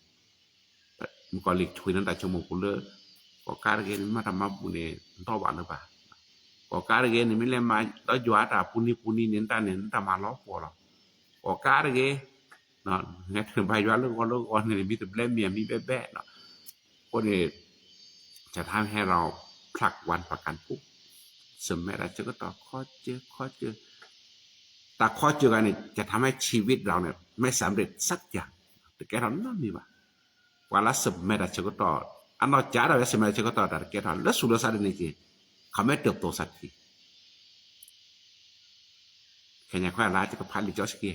မုၣ်ကီၤလံၢ်ဆှၢနတၢ်ဆိကမိၣ်ပူၤလၢ ကိးကါတဂ့ၤန့ၣ် မ့ၢ်မၤတၢ်မၤဘူၣ်န့ၣ် နတီဘၣ်လၢၤဘၣ်, ကိးကါတဂ့ၤန့ၣ် မ့ၢ်လဲၤမၤဒီးယွၤတၢ်ပူၤနံၤပူၤနံၤန့ၣ် နတၢ်န့ၣ် နတၢ်မၤလီၤပှီၢ်လီၤ, ကိးကါတဂ့ၤ နဟဲထုးဘါယွၤလၢဂီၤလၢဂီၤန့ၣ် မ့ၢ်တဘျဲမ့ၢ်မံဘဲဘဲ, အဃိန့ၣ် จะทำให้เราผลักวันประกันพรุ่ง စမဲတၢ်ဆၢကတီၢ်ခီကၢခီကၢ တၢ်ခီကၢဂၤန့ၣ် จะทำให้ชีวิตเราเนี่ยไม่สำเร็จสักอย่าง တကဲထီၣ်နီတမံၤဘၣ်, ပှၤလၢစမဲတၢ်ဆၢကတီၢ် အနီၢ်ကစၢ်ဒၣ်ဝဲစမဲတၢ်ဆၢကတီၢ် တၢ်တကဲထီၣ်လၢသူၣ်လၢသးဒ်န့ၣ်က့ၤ ခီမ့ၢ်တၢၣ်ပတီၢ်သးတက့ၢ် ခဲညါခွဲလါ ကကဖးလံာ်စီဆှံ,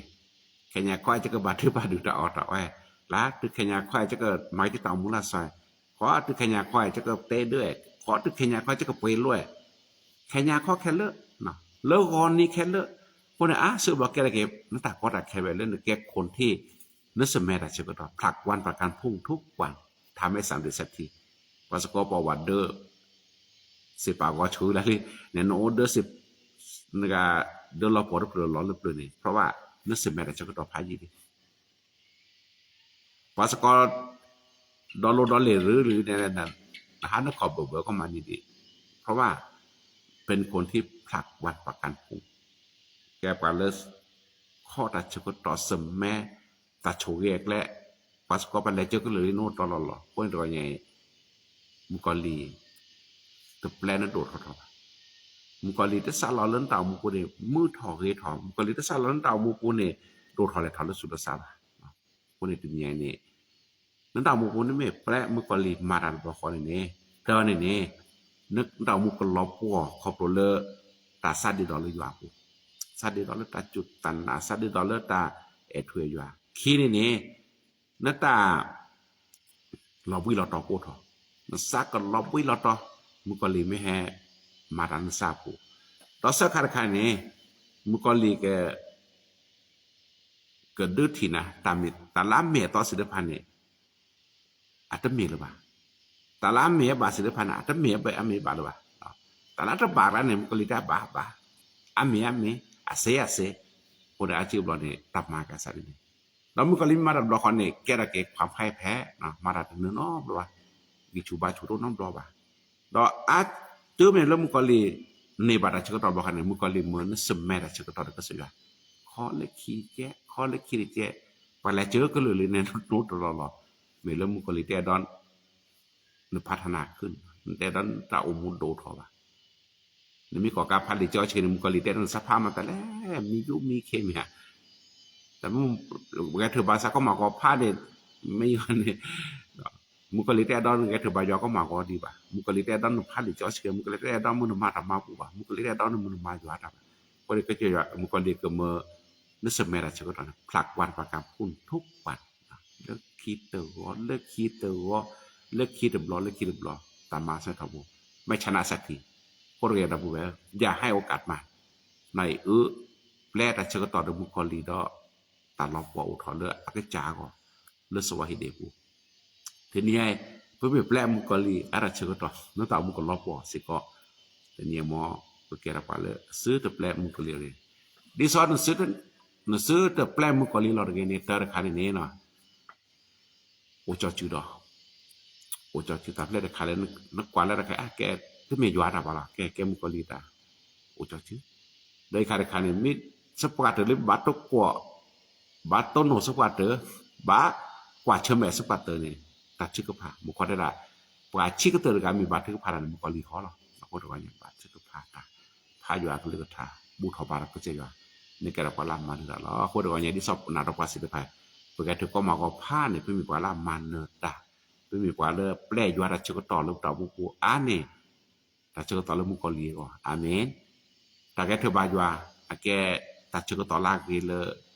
ခဲညါခွဲကကဘၣ်ထုကဖၣ်ဒုးတၢ်အီၣ်တၢ်အီ, လါတုၤခဲညါခွဲ ကကမၤက့ၤတၢ်အိၣ်မူလၢ်စီ, ခီတုၤခဲညါခွဲ ကကတဲဒၢ, ခီတုၤခဲညါခွဲ ကကပှ့ၤလိ, ခဲညါခီခဲလၢာ်, လၢဂီၤနံၤခဲလၢာ်, အဃိန့ၣ် အါစုဘျီကဲထီၣ်က့ၤ နတၢ်ကီတၢ်ခဲဝဲလၢနကဲခိၣ်ထံး, နစမဲတၢ်ဆၢကတီၢ် ผลักวันประกันพรุ่งทุกวัน ทำให้สำเร็จสักที ပှၤစ့ၢ်ကီးပှၤဝဲဒၢ စ့ၢ်ပာ်ဂီၤဆၢလၢ်လံ, နအိၣ်ဒၢစ့ၢ်, နကဒၢလီၤပှီၢ်တဖျၢၣ်လီၤလၢပျၢၤန့ၣ် เพราะว่า နစမဲတၢ်ဆၢကတီၢ်ဖးယံာ်လံ, ပှၤစ့ၢ်ကီး ဒီလိဒီလ့ၣ်ရၢရၢန့ၣ် နဟးနခီၣ်ဘၢၣ်ဘၢၣ်ကမၤန့ၣ်ဒံး, เพราะว่า เป็นคนที่ผลักวันประกันพรุ่ง ကဲပှၤလၢ ခီၣ်တၢ်ဆၢကတီၢ်စမဲ တၢ်ဆိၣ်ဂ့ၤအကျဲ, ပှၤစ့ၢ်ကီးပလဲၤကၢကလုာ်လံ နအိၣ်တီလီၤလီၤ အဃိန့ၣ်တဂီၤညါအံၤ မုၣ်ကီၤလံၢ် တပျဲနဒိၣ်ထီၣ်ထီၣ်ဘၣ်, မုၣ်ကီၤလံၢ်တစးလီၤလၢနတၢ်အိၣ်မူပူၤန့ၣ် မုာ်ထီၣ်ဂ့ၤထီၣ်, မုၣ်ကီၤလံၢ်တစးလီၤလၢနတၢ်အိၣ်မူပူၤန့ၣ် ဒိၣ်ထီၣ်လဲၤထီၣ်လၢသူၣ်လၢသးဘၣ်, အဃိန့ၣ်တနံၤညါအံၤန့ၣ် နတၢ်အိၣ်မူပူၤန့ၣ်မ့ၢ်ပျဲမုၣ်ကီၤလံၢ်မၤတၢ်တဘျီဃီန့ၣ်န့ၣ်, တၢ်န့ၣ်န့ၣ် နတၢ်အိၣ်မူကလီၤပှီၢ်ခီဖျိလၢ တၢ်စးဒ့ဒီးလၢယွၤအပူၤ, စးဒ့ဒီးလၢတၢ်စူၢ်တၢ်နာ်, စးဒ့ဒီးလၢတၢ်အဲၣ်ထူအဲၣ်ယွၤ, ခံန့ၣ်န့ၣ် နတၢ် လီၤဘှံးလီၤတီၤကအိၣ်ထီၣ်, နသးကလီၤဘှံးလီၤတီၤ, မုၣ်ကီၤလံၢ်မ့ၢ်ဟဲမၤတၢ်နသးအပူၤ, ဒီးဆၢခါတခါန့ၣ် မုၣ်ကီၤလံၢ်က ကဒုးထံၣ်နၤ တၢ်မ့ၢ်တၢ်လၢအမ့ၢ်အတီစ့ၢ်တဖၣ်န့ၣ် အတမ့ၢ်လၢၤဘၣ်, တၢ်လၢအမ့ၢ်အဘၣ်စ့ၢ်တဖၣ်န့ၣ် အတမ့ၢ်အဘၣ် အမ့ၢ်အဘၣ်လၢၤဘၣ်, တၢ်လၢအတဘၣ်တၢ်န့ၣ် မုၣ်ကီၤလံၢ်တဲအဘၣ်ဘၣ်, အမ့ၢ်အမ့ၢ် အစ့အစ့, အဃိန့ၣ်အစုဘျီန့ၣ် တၢ်မၤကစၢ်ဒ်န့ၣ်, ဒီးမုၣ်ကီၤလံၢ်မ့ၢ်မၤတၢ်တဘျီဃီန့ၣ် ကဲထီၣ်က့ၤ ความพ่ายแพ้ မၤတၢ်တနၢၤနီတဘျီဘၣ်, ဂံၢ်ဆူၣ်ဘါဆူၣ်တအိၣ်နီတဘျီဘၣ်, ဒီးအါတမ့ၢ်လၢမုၣ်ကီၤလံၢ် န့ၢ်ဘၣ်တၢ်ဆၢကတီၢ်တဘျီဃီန့ၣ် မုၣ်ကီၤလံၢ်မၢနဆၢၣ်မဲာ်တၢ်ဆၢကတီၢ်ဒီးကစၢ်ယွၤ, ခီလၢခံကဲ ခီလၢခံတကဲ, ပှၤလဲၤစၢၤကလုာ်လံန့ၣ် နအိၣ်တလီၢ်လီၤ, မ့ၢ်လၢမုၣ်ကီၤလံၢ်တဲဒီး နဖးထါနၤခုၣ်, နတဲဒီးနတၢ်အိၣ်မူဒိၣ်ထီၣ်ဘၣ်, နမ့ၢ်ကိးကါဖးလံာ်စီဆှံန့ၣ် မုၣ်ကီၤလံၢ်တဲဒီးနသးဖးမၤတၢ်လဲၣ်, မံၤယူမံၤခ့မ့ၢ်ဧါ, တမ့ၢ်ဂဲၤထၢၣ်ဘၣ်ဆၣ်ကီးမၤကီးဖးန့ၣ်, မ့ၢ်ယွၤန့ၣ်, မုၣ်ကီၤလံၢ်တဲဒီးနဂဲၤထၢၣ်ဘၣ်ယွၤကီးမၤကီးဒံးဘၣ်, မုၣ်ကီၤလံၢ်တဲဒီးနဖးလံာ်စီဆှံ, မုၣ်ကီၤလံၢ်တဲဒီးမုၢ်နမၤတၢ်မၤဘူၣ်ဘၣ်, မုၣ်ကီၤလံၢ်တဲဒီးနမုၢ်နမၤယွၤတၢ်ဘၣ်, အဃိန့ၣ်ကစၢ်ယွၤ မုၣ်ကီၤလံၢ်ကမၢ နဆၢၣ်မဲာ်တၢ်ဆၢကတီၢ်န့ၣ် ဖျးကွၢ်ပှၤကဖူၣ်ထူၣ်ပှၢ် လၢခံတဂီၤ လၢခံတဂီၤ, လၢခံတဘျီ လၢခံတဘျီ တၢ်မၤစၢၤထီဘိ မ့ၢ်ဆနၣ်စၢ်ထံ ဃိတဂ့ၤဒီပုၢ်ဝဲၢ် ယဟဲအိၣ်ကးတမး နအံၤအၢ ပျဲတၢ်ဆၢကတီၢ်ဒီးမုၣ်ကီၤလံၢ်ဒီး တၢ်လီၤပှီၢ်အိၣ်ထီၣ်လၢအကစၢ်အဂီၢ် လၢစီၤဝါဟ့းဒ့းပူၤ တနံၤအံၤ ပမ့ၢ်ပျဲမုၣ်ကီၤလံၢ်အတၢ်ဆၢကတီၢ် လၢတၢ်အိၣ်မူကလီၤပှီၢ်စ့ၢ်ကီး တနံၤအံၤမ့ၢ် ပကဲထီၣ်ပှၤလၢအစုတပျဲမုၣ်ကီၤလံၢ်အဂ့ၢ် ဒ်သိး နစုတပျဲမုၣ်ကီၤလံၢ်လီၤတဂ့ၤန့ၣ် တၢ်တခါန့ၣ်န့ၣ် အိၣ်ကၠီစုဒီး အိၣ်ကၠီစုတၢ်ဖျဲၣ်တခါလၢ နကွၢ်လၢတခါ ကဲ တမ့ၢ်ယွၤတၢ်ဘၣ်လီၤ ကဲ ကဲမုၣ်ကီၤလံၢ်တၢ် အိၣ်ကၠီစု ဒီးအံၤခါတခါန့ၣ် မ့ၢ်စပှၤတၢၢ်လၢဘၣ်တကွီၢ် ဘၣ်တနီၣ်စပှၤတၢၢ် ဘၣ်ကွၢ်ဆၢၣ်မဲာ်စပှၤတၢၢ်န့ၣ် တၢ်ထုကဖၣ် မ့ၢ်ခီတဲဒၣ် ပှၤဆံးကတၢၢ်တဂၤမ့ၢ်ဘၣ်ထုကဖၣ်တၢ်န့ၣ် မုၣ်ကီၤလံၢ်ဟီလီၤ အဃိတဂီၢ်ညါ ဘၣ်ထုကဖၣ်တၢ် ဖးယွၤကလုၢ်ကထါ ဘူၣ်ထီၣ်ဘါထီၣ်ကစၢ်ယွၤ နကဲထီၣ်ပှၤလၢအမၤနၢၤတၢ်လီၤ အဃိတဂီၢ်ညါ ဒ်သိးပနၢ်ဒီးပှၤသ့ၣ်တဖၣ် ပကဲထီၣ်ကီမၤဂီၤဖးန့ၣ် ပမ့ၢ်ပှၤလၢအမၤနၢၤတၢ် ပမ့ၢ်ပှၤလၢပျဲယွၤတၢ်ဆၢကတီၢ်လၢပတၢ်အိၣ်မူပူၤအါန့ၢ် တၢ်ဆၢကတီၢ်လၢမုၣ်ကီၤလံၢ်အဂီၢ် အၤမ့ၣ် တၢ်ကဲထၢၣ်ဘါယွၤ အကဲတၢ်ဆၢကတီၢ်လၢအဂ့ၤလၢ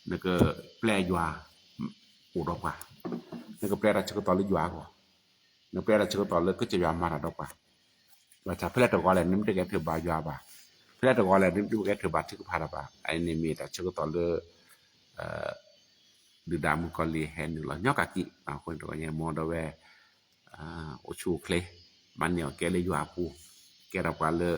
နကပျဲယွၤ အိၣ်ဒီးပှၤ နကပျဲတၢ်ဆၢကတီၢ်လၢယွၤအဂီၢ် နပျဲတၢ်ဆၢကတီၢ်လၢကစၢ်ယွၤမၤတၢ်ဒီးပှၤ ဘၣ်ဆၣ်ဖဲလဲၣ်တဂီၤလဲၣ် နမ့ၢ်တကဲထၢၣ်ဘါယွၤဘၣ် ဖဲလဲၣ်တဂီၤလဲၣ် နမ့ၢ်တကဲထၢၣ်ဘါထုကဖၣ်တၢ်ဘၣ် အအံၤန့ၣ်မ့ၢ်တၢ်ဆၢကတီၢ်လၢ ဒုၣ်ဒါမုၣ်ကီၤလံၢ်ဟဲနုာ်လီၤညီကကံး အဃိန့ၣ်တဂီၢ်ညါ မ်ဒီးဝဲ အိၣ်ဆူၣ်အိၣ်ချ့ မၤန့ၢ်အီၣ်ကဲလၢယွၤအပူၤ ကဲထီၣ်ပှၤလၢ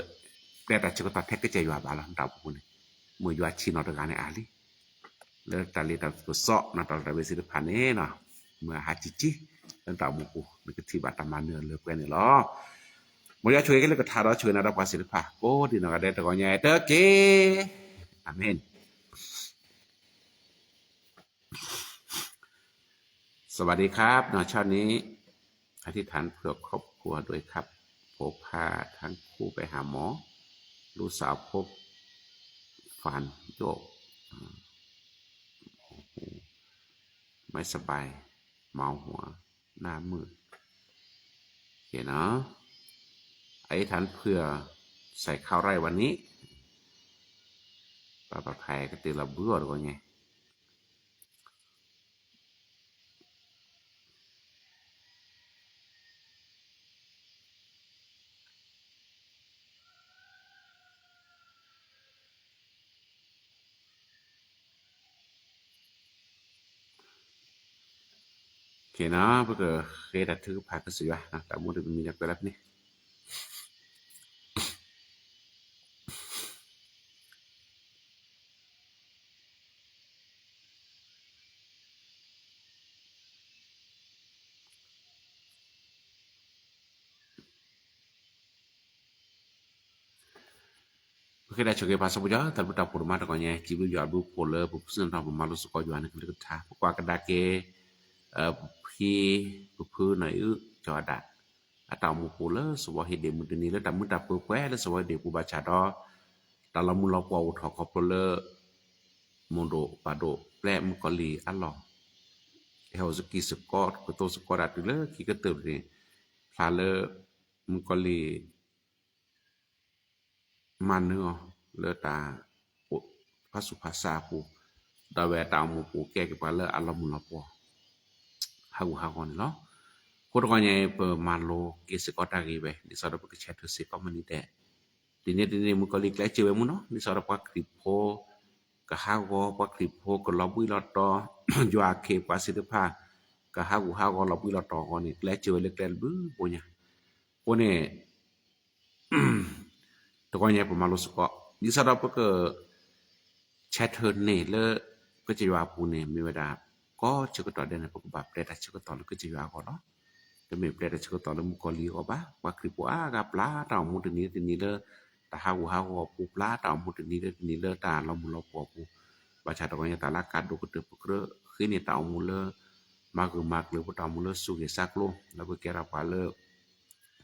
ပျဲတၢ်ဆၢကတီၢ်ထဲကစၢ်ယွၤဘၣ်လီၤ နတၢ်အိၣ်မူပူၤန့ၣ် မ့ၢ်ယွၤဆံးနီၣ်တဂၤန့ၣ်အါလံ လၢတၢ်လ့တၢ်ပစီ နတၢ်လီတၢ်ဝ့ၤသ့ၣ်တဖၣ်န့ၣ် မ့ၢ်အဟးကံကံ လၢနတၢ်အိၣ်မူပူၤ နကထံၣ်ဘၣ်တၢ်မၤနၢၤလၢပှဲၤန့ၣ်လီၤ မ်ယွၤဆိၣ်ဂ့ၤကလုၢ်ကထါဒီး ဆိၣ်ဂ့ၤနၤဒီးပှၤသ့ၣ်တဖၣ် ကိးဒံနီၢ်ဂၤဒဲးတဂီၢ်ညါတက့ၢ် အၤမ့ၣ် สวัสดีครับ น้องชอบนี้ อธิษฐานเผื่อครอบครัวด้วยครับ ผมพาทั้งคู่ไปหาหมอ ลูกสาวพบ ฝันโยก ไม่สบาย เมาหัว หน้ามืด โอเคเนาะ อธิษฐานเผื่อ ใส่ข้าวไร่วันนี้ ป้าประภัยก็ตื่นละเบื่อตัวไง โอเคเนาะ ပကဃ့တၢ်ထုကဖၣ်ကစၢ်ယွၤ တၢ်မူတမံၤလၢကွဲးလၢဖဲန့ၣ် ပဃ့တၢ်ဆိၣ်ဂ့ၤပၢ်စီၤပီၤယွၤ တၢ်ဘျုးတၢ်ဖှိၣ်ဒိၣ်မးတဂီၢ်ညါ စံးဘျုးယွၤဘျုးဖှိၣ်လၢ ပဖုစၢ်နီၣ်ထီၣ်ပမၤလိစ့ၢ်ကီးယွၤန့ၣ်ကလုၢ်ကထါ ပကွၢ်ကဒါက့ၤ ပဖံ ပဖုနီၢ်အုၣ်ကၠီၤဒၣ် အတၢ်အိၣ်မူပူၤလၢစီၤဝီဟ့ၣ်ဒ့ၣ်မုၢ်တနံၤ လၢတၢ်မုာ်တၢ်ပၢၤပှဲၤလၢစီၤဝီဟ့ၣ်ဒ့ၣ်ပူၤဘၣ်ဆၣ်ဒီး တၢ်လီၤမုၢ်လီၤပှီၢ်အိၣ်ထီၣ်ခီဖျိလၢ မိၢ်ဒိၣ်ပၢ်ဒိၣ်ပျဲမုၣ်ကီၤလံၢ်အလီၢ် ဟဲအိၣ်စကံစကီ ကတိၤစကီဒၣ်တုၤလၢခံကတၢၢ်န့ၣ် ဖျါလၢ မုၣ်ကီၤလံၢ် မၤနၢၤအီၤလၢတၢ် ဖးဆူၣ်ဖးဆါအပူၤ, ဒီးဝဲတၢ်အိၣ်မူပူၤကဲက့ၤပှၤလၢအလီၤမုၢ်လီၤပှီၢ် ဟးဂူာ်ဟးဂီၤန့ၣ်လီၤ. အဃိတဂီၢ်ညါအံၤ ပမၤလိက့ၤစ့ၢ်ကီးတၢ်ဂ့ၢ်ဝဲ ဒ်သိးဒီးပကဆဲးထွဲစ့ၢ်ကီးမနုၤဒဲး, တနံၤတနံၤ မုၣ်ကီၤလံၢ်ကျဲးစၢးဝဲမူနီၤ ဒ်သိးဒီးပှၤခရံာ်ဖိ ကဟးဂီၤ ပှၤခရံာ်ဖိကလီၤဘှံးလီၤတီၤ, ယွၤအခ့အပှၤသ့ၣ်တဖၣ် ကဟးဂူာ်ဟးဂီၤလီၤဘှံးလီၤတီၤအဂီၢ်န့ၣ် ကျဲးစၢးဝဲလၢကျဲတဘျုးဘိညါ, အဃိန့ၣ် တဂီၢ်ညါပမၤလိစ့ၢ်ကီး ဒ်သိးဒီးပက ဆဲးထွဲန့ၢ်လၢ ကစၢ်ယွၤအပူၤန့ၣ် မ့ၢ်ဝဲဒၣ် ကိးဆၢကတီၢ်ဒဲးန့ၣ် ပကဘၣ်ပျဲတၢ်ဆၢကတီၢ်လၢကစၢ်ယွၤအဂီၢ်လီၤ. တမ့ၢ်ပျဲတၢ်ဆၢကတီၢ်လၢမုၣ်ကီၤလံၢ်အဂီၢ်ဘၣ်. ပှၤခရံာ်ဖိအါဂၤပျၢ်တၢ်အိၣ်မူတနံၤလၢတနံၤလၢ တၢ်ဟးဂူာ်ဟးဂီၤအပူၤ, ပျၢ်တၢ်အိၣ်မူတနံၤလၢတနံၤလၢတၢ်လီၤမုၢ်လီၤပှီၢ်အပူၤ, ဘၣ်ဆၣ်တဂီၢ်ညါတၢ်လၢကါဒိၣ်ကတၢၢ်ပကြၢးဃ့န့ၢ်တၢ်အိၣ်မူလၢ မၤဂၢၢ်မၤကျၢၤပတၢ်အိၣ်မူလၢသူၣ်ဂ့ၤသးကျိၤ လၢပကဲထီၣ်ပှၤလၢ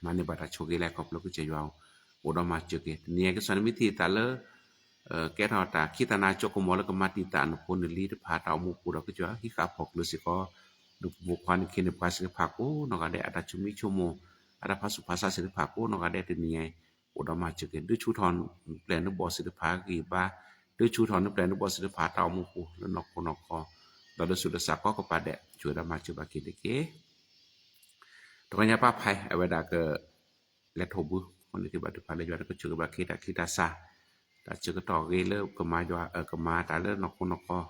မၤန့ၢ်ဘၣ်တၢ်ဆိၣ်ဂ့ၤလၢခီဖျိကစၢ်ယွၤ အိၣ်ဒီးမၤစၢၤက့ၤ တနံၤအံၤကစၢ်န့ၣ်မ့ၢ်ထံၣ်သးလၢ ကဲထီၣ်တၢ်ခံသးနါကၠိကမီၤလၢကမၤတံာ်တာ်နဖိနလံၤတဖၣ်တၢ်အိၣ်မူပူၤဒီးကစၢ်ယွၤဟံးဃာ်ဖီၣ်ကျၢၤစ့ၢ်ကီး ဒူၣ်ဖိခွါန့ၣ်ခဲန့ၣ် ပှၤသ့ၣ်တဖၣ်ကိးနီၢ်ဂၤဒဲး အတၢ်ဆိမိၣ်ဆိကမိၣ် အတၢ်ဖးဆူၣ်ဖးဆါသ့ၣ်တဖၣ်ကိးနီၢ်ဂၤဒဲး တနံၤအံၤ အိၣ်ဒီးမၤစၢၤက့ၤ ဒုးဆူၣ်ထီၣ်နပျဲၢ်နဘီၣ်သ့ၣ်တဖၣ်ဂံၢ်ဘါ, ဒုးဆူၣ်ထီၣ်နပျဲၢ်နဘီၣ်သ့ၣ်တဖၣ်တၢ်အိၣ်မူပူၤ လၢနီၢ်ခိနီၢ်ခီ ဒီးလၢသူၣ်လၢသးကိးကပၤဒဲး ဆိၣ်ဂ့ၤဒီးမၤစၢၤဘၣ်က့ၤတက့ၢ်. တဂီၤညါပၢ်ဖဲ အဝဲဒၣ်က လဲၤထိၣ်ဘု အဃိန့ၣ်က့ၤဘါထုကဖၣ်လၢယွၤန့ၣ်ကဆိၣ်ဂ့ၤဘၣ်က့ၤတၢ်ချံတၢ်စၢ်, တၢ်ဆၢကတီၢ်ဂ့ၤလၢကမၤယွၤ ကမၤတၢ်လၢနီၢ်ခိနီၢ်ခီ,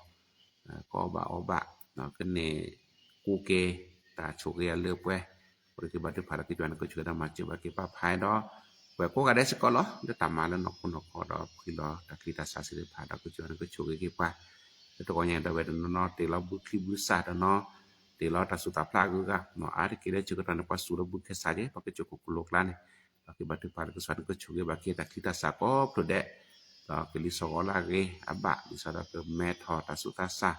ကအီၣ်ဘၣ်အီဘၣ်, ကန့ၢ်ကူက့ၤ တၢ်ဆိၣ်ဂ့ၤအလၢအပှဲၤ, အဃိန့ၣ်က့ၤဘါထုကဖၣ်လၢကစၢ်ယွၤန့ၣ်ကဆိၣ်ဂ့ၤဒီးမၤစၢၤဘၣ်က့ၤပၢ်ဖဲဒီး ပှၤကိးဂၤဒဲးစ့ၢ်ကီးလီၤ လၢတၢ်မၤလၢနီၢ်ခိနီၢ်ခီဒီးဖှံလီၤတၢ်ချံတၢ်စၢ်သ့ၣ်တဖၣ်ဒီးကစၢ်ယွၤန့ၣ်ကဆိၣ်ဂ့ၤက့ၤပှၤ လၢတဂီၤညါဒီးဝဲတနီၤနီၤတ့ၢ်လီၤဘုချံဘုစၢ်တနီၤ, တ့ၢ်လီၤတၢ်စူၢ်တၢ်ဖျါအဂုၤအဂၤ, အါတက့ၢ်လၢဆၢကတီၢ်န့ၣ် ပှၤစူၢ်လၢဘုခဲစၢ်က့ၤ ပှၤကစၢၢ်ခိၣ်ကလိၤကျါန့ၣ်, ဒီးက့ၤဘါထုကဖၣ်လၢကစၢ်ယွၤန့ၣ်ကဆိၣ်ဂ့ၤဘၣ်က့ၤတၢ်ချံတၢ်စၢ်ကိးဖျၢၣ်ဒဲး, ဒီးကလံၤစိးဂီၤလၢအဂ့ၤအဘၣ် ဒ်သိးဒီးကမဲထီၣ်တၢ်ဆူးတၢ်ဆါ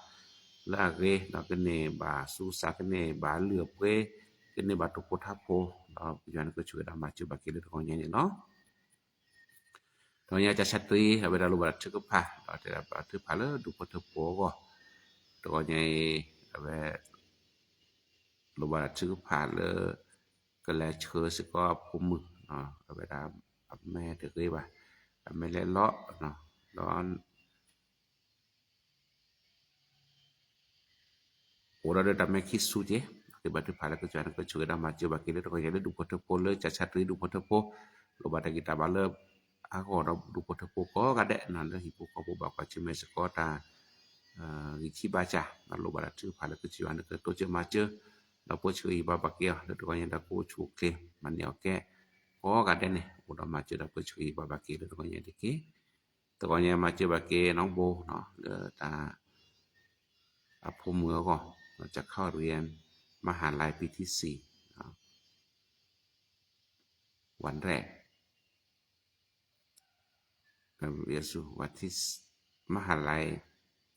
လၢအဂ့ၤ, ဒီးကန့ၢ်ဘၣ်ဆူးစၢ် ကန့ၢ်ဘၣ်လုၢ်အပှ့ၤ, ကန့ၢ်ဘၣ်တိာ်ဖိထါဖိ, ဒီးကစၢ်ယွၤန့ၣ်ကဆိၣ်ဂ့ၤဒီးမၤစၢၤဘၣ်က့ၤလၢတဂီၤညါန့ၣ်လီၤ. တဂီၤညါကစၢ်တရံး အဝဲဒၣ်လိၣ်ဘၣ်တၢ်ထုကဖၣ် ဒီးတဲဒၣ်ဘါထုကဖၣ်လၢဒူၣ်ဖိထၢဖိအဂီၢ်, တဂီၤညါအံၤ အဝဲ လိၣ်ဘၣ်တၢ်ထုကဖၣ်လၢ ကလဲၤဆှၢစ့ၢ်ကီးအဖိမုၣ်, အဝဲဒၣ် အမဲာ်တဂ့ၤဘၣ်, အမဲာ်လဲၤလီၤ, ဒီး အိၣ်ဒီးတၢ်မဲာ်ခံဆူၣ်က့ၤ, က့ၤဘါထုကဖၣ်လၢကစၢ်ယွၤန့ၣ်ကဆိၣ်ဂ့ၤဒီးမၤစၢၤဘၣ်က့ၤလၢတဂီၤညါလၢဒူၣ်ဖိထၢဖိလၢကစၢ်တရံးဒူၣ်ဖိထၢဖိ, လိၣ်ဘၣ်တၢ်ဂံၢ်တၢ်ဘါလၢ အါဂီၢ်ဒီးဒူၣ်ဖိထၢဖိကိးဂၤဒဲး လၢဟံၣ်ဖိဃီဖိဘၣ်ကွၢ်ဆၢၣ်မဲာ်စ့ၢ်ကီးတၢ် ဂံၢ်ဆံးဘါစၢ်, ဒီးလိၣ်ဘၣ်တၢ်ထုကဖၣ်လၢကစၢ်ယွၤန့ၣ်ကတိစၢၤမၤစၢၤ, ဒီးပှၤဆိၣ်ဂ့ၤဘၣ်ဘၣ်က့ၤအီၤ လၢတဂီၤညါဒီးကအိၣ်ဆူၣ်အိၣ်ချ့ မၤန့ၢ်အီၣ်ကဲ ကိးဂၤဒဲးန့ၣ် အိၣ်ဒီးမၤစၢၤဒီးပှၤဆိၣ်ဂ့ၤဘၣ်ဘၣ်က့ၤလၢတဂီၤညါတက့ၢ်. တဂီၤညါမၤစၢၤဘၣ်က့ၤနီၢ်ဘိ လၢတၢ် အဖိမုၣ်အဂီၢ် จะเข้าเรียนมหาลัยปีที่สี่ วันแรก วันที่ มหาลัย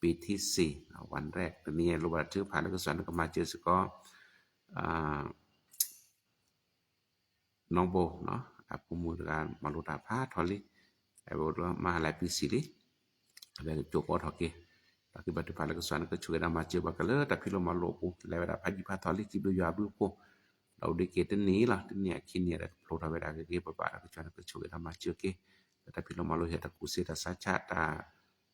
ปีที่สี่ วันแรก တနံၤအံၤလိၣ်ဘၣ်တၢ်ထုကဖၣ်လၢကစၢ်ယွၤန့ၣ်ကမၤစၢၤစ့ၢ်ကီး နီၢ်ဘိ အဖိမုၣ်တဂၤမၤလိတၢ်ဖးထီၣ်လံ, အဝဲအိၣ်လၢမဟါလါပံဆံးလံ, အဝဲကကၠိကီထီၣ်က့ၤ, ဒီးက့ၤဘါထုကဖၣ်လၢကစၢ်ယွၤန့ၣ်ကဆိၣ်ဂ့ၤဒီးမၤစၢၤဘၣ်က့ၤလၢတၢ်ဖံးလိမၤလိအပူၤ လဲၤဝဲဒၣ်ဖးယံၤဖးထီၣ်လံ စံးဘျုးယွၤအဘျုးအဖှိၣ်, ဒီးအိၣ်ဒံးက့ၤတနံၤလီၤ တနံၤအခံနံၤဒီးကဖျိထီၣ်ဝဲဒၣ်ဂ့ၤဂ့ၤဘၣ်ဘၣ်ဒီးကစၢ်ယွၤန့ၣ်ကဆိၣ်ဂ့ၤဒီးမၤစၢၤက့ၤ, လၢတၢ်ဖံးလိမၤလိဟဲတၢ်ကူၣ်စ့တၢ်ဆါဆါတၢ်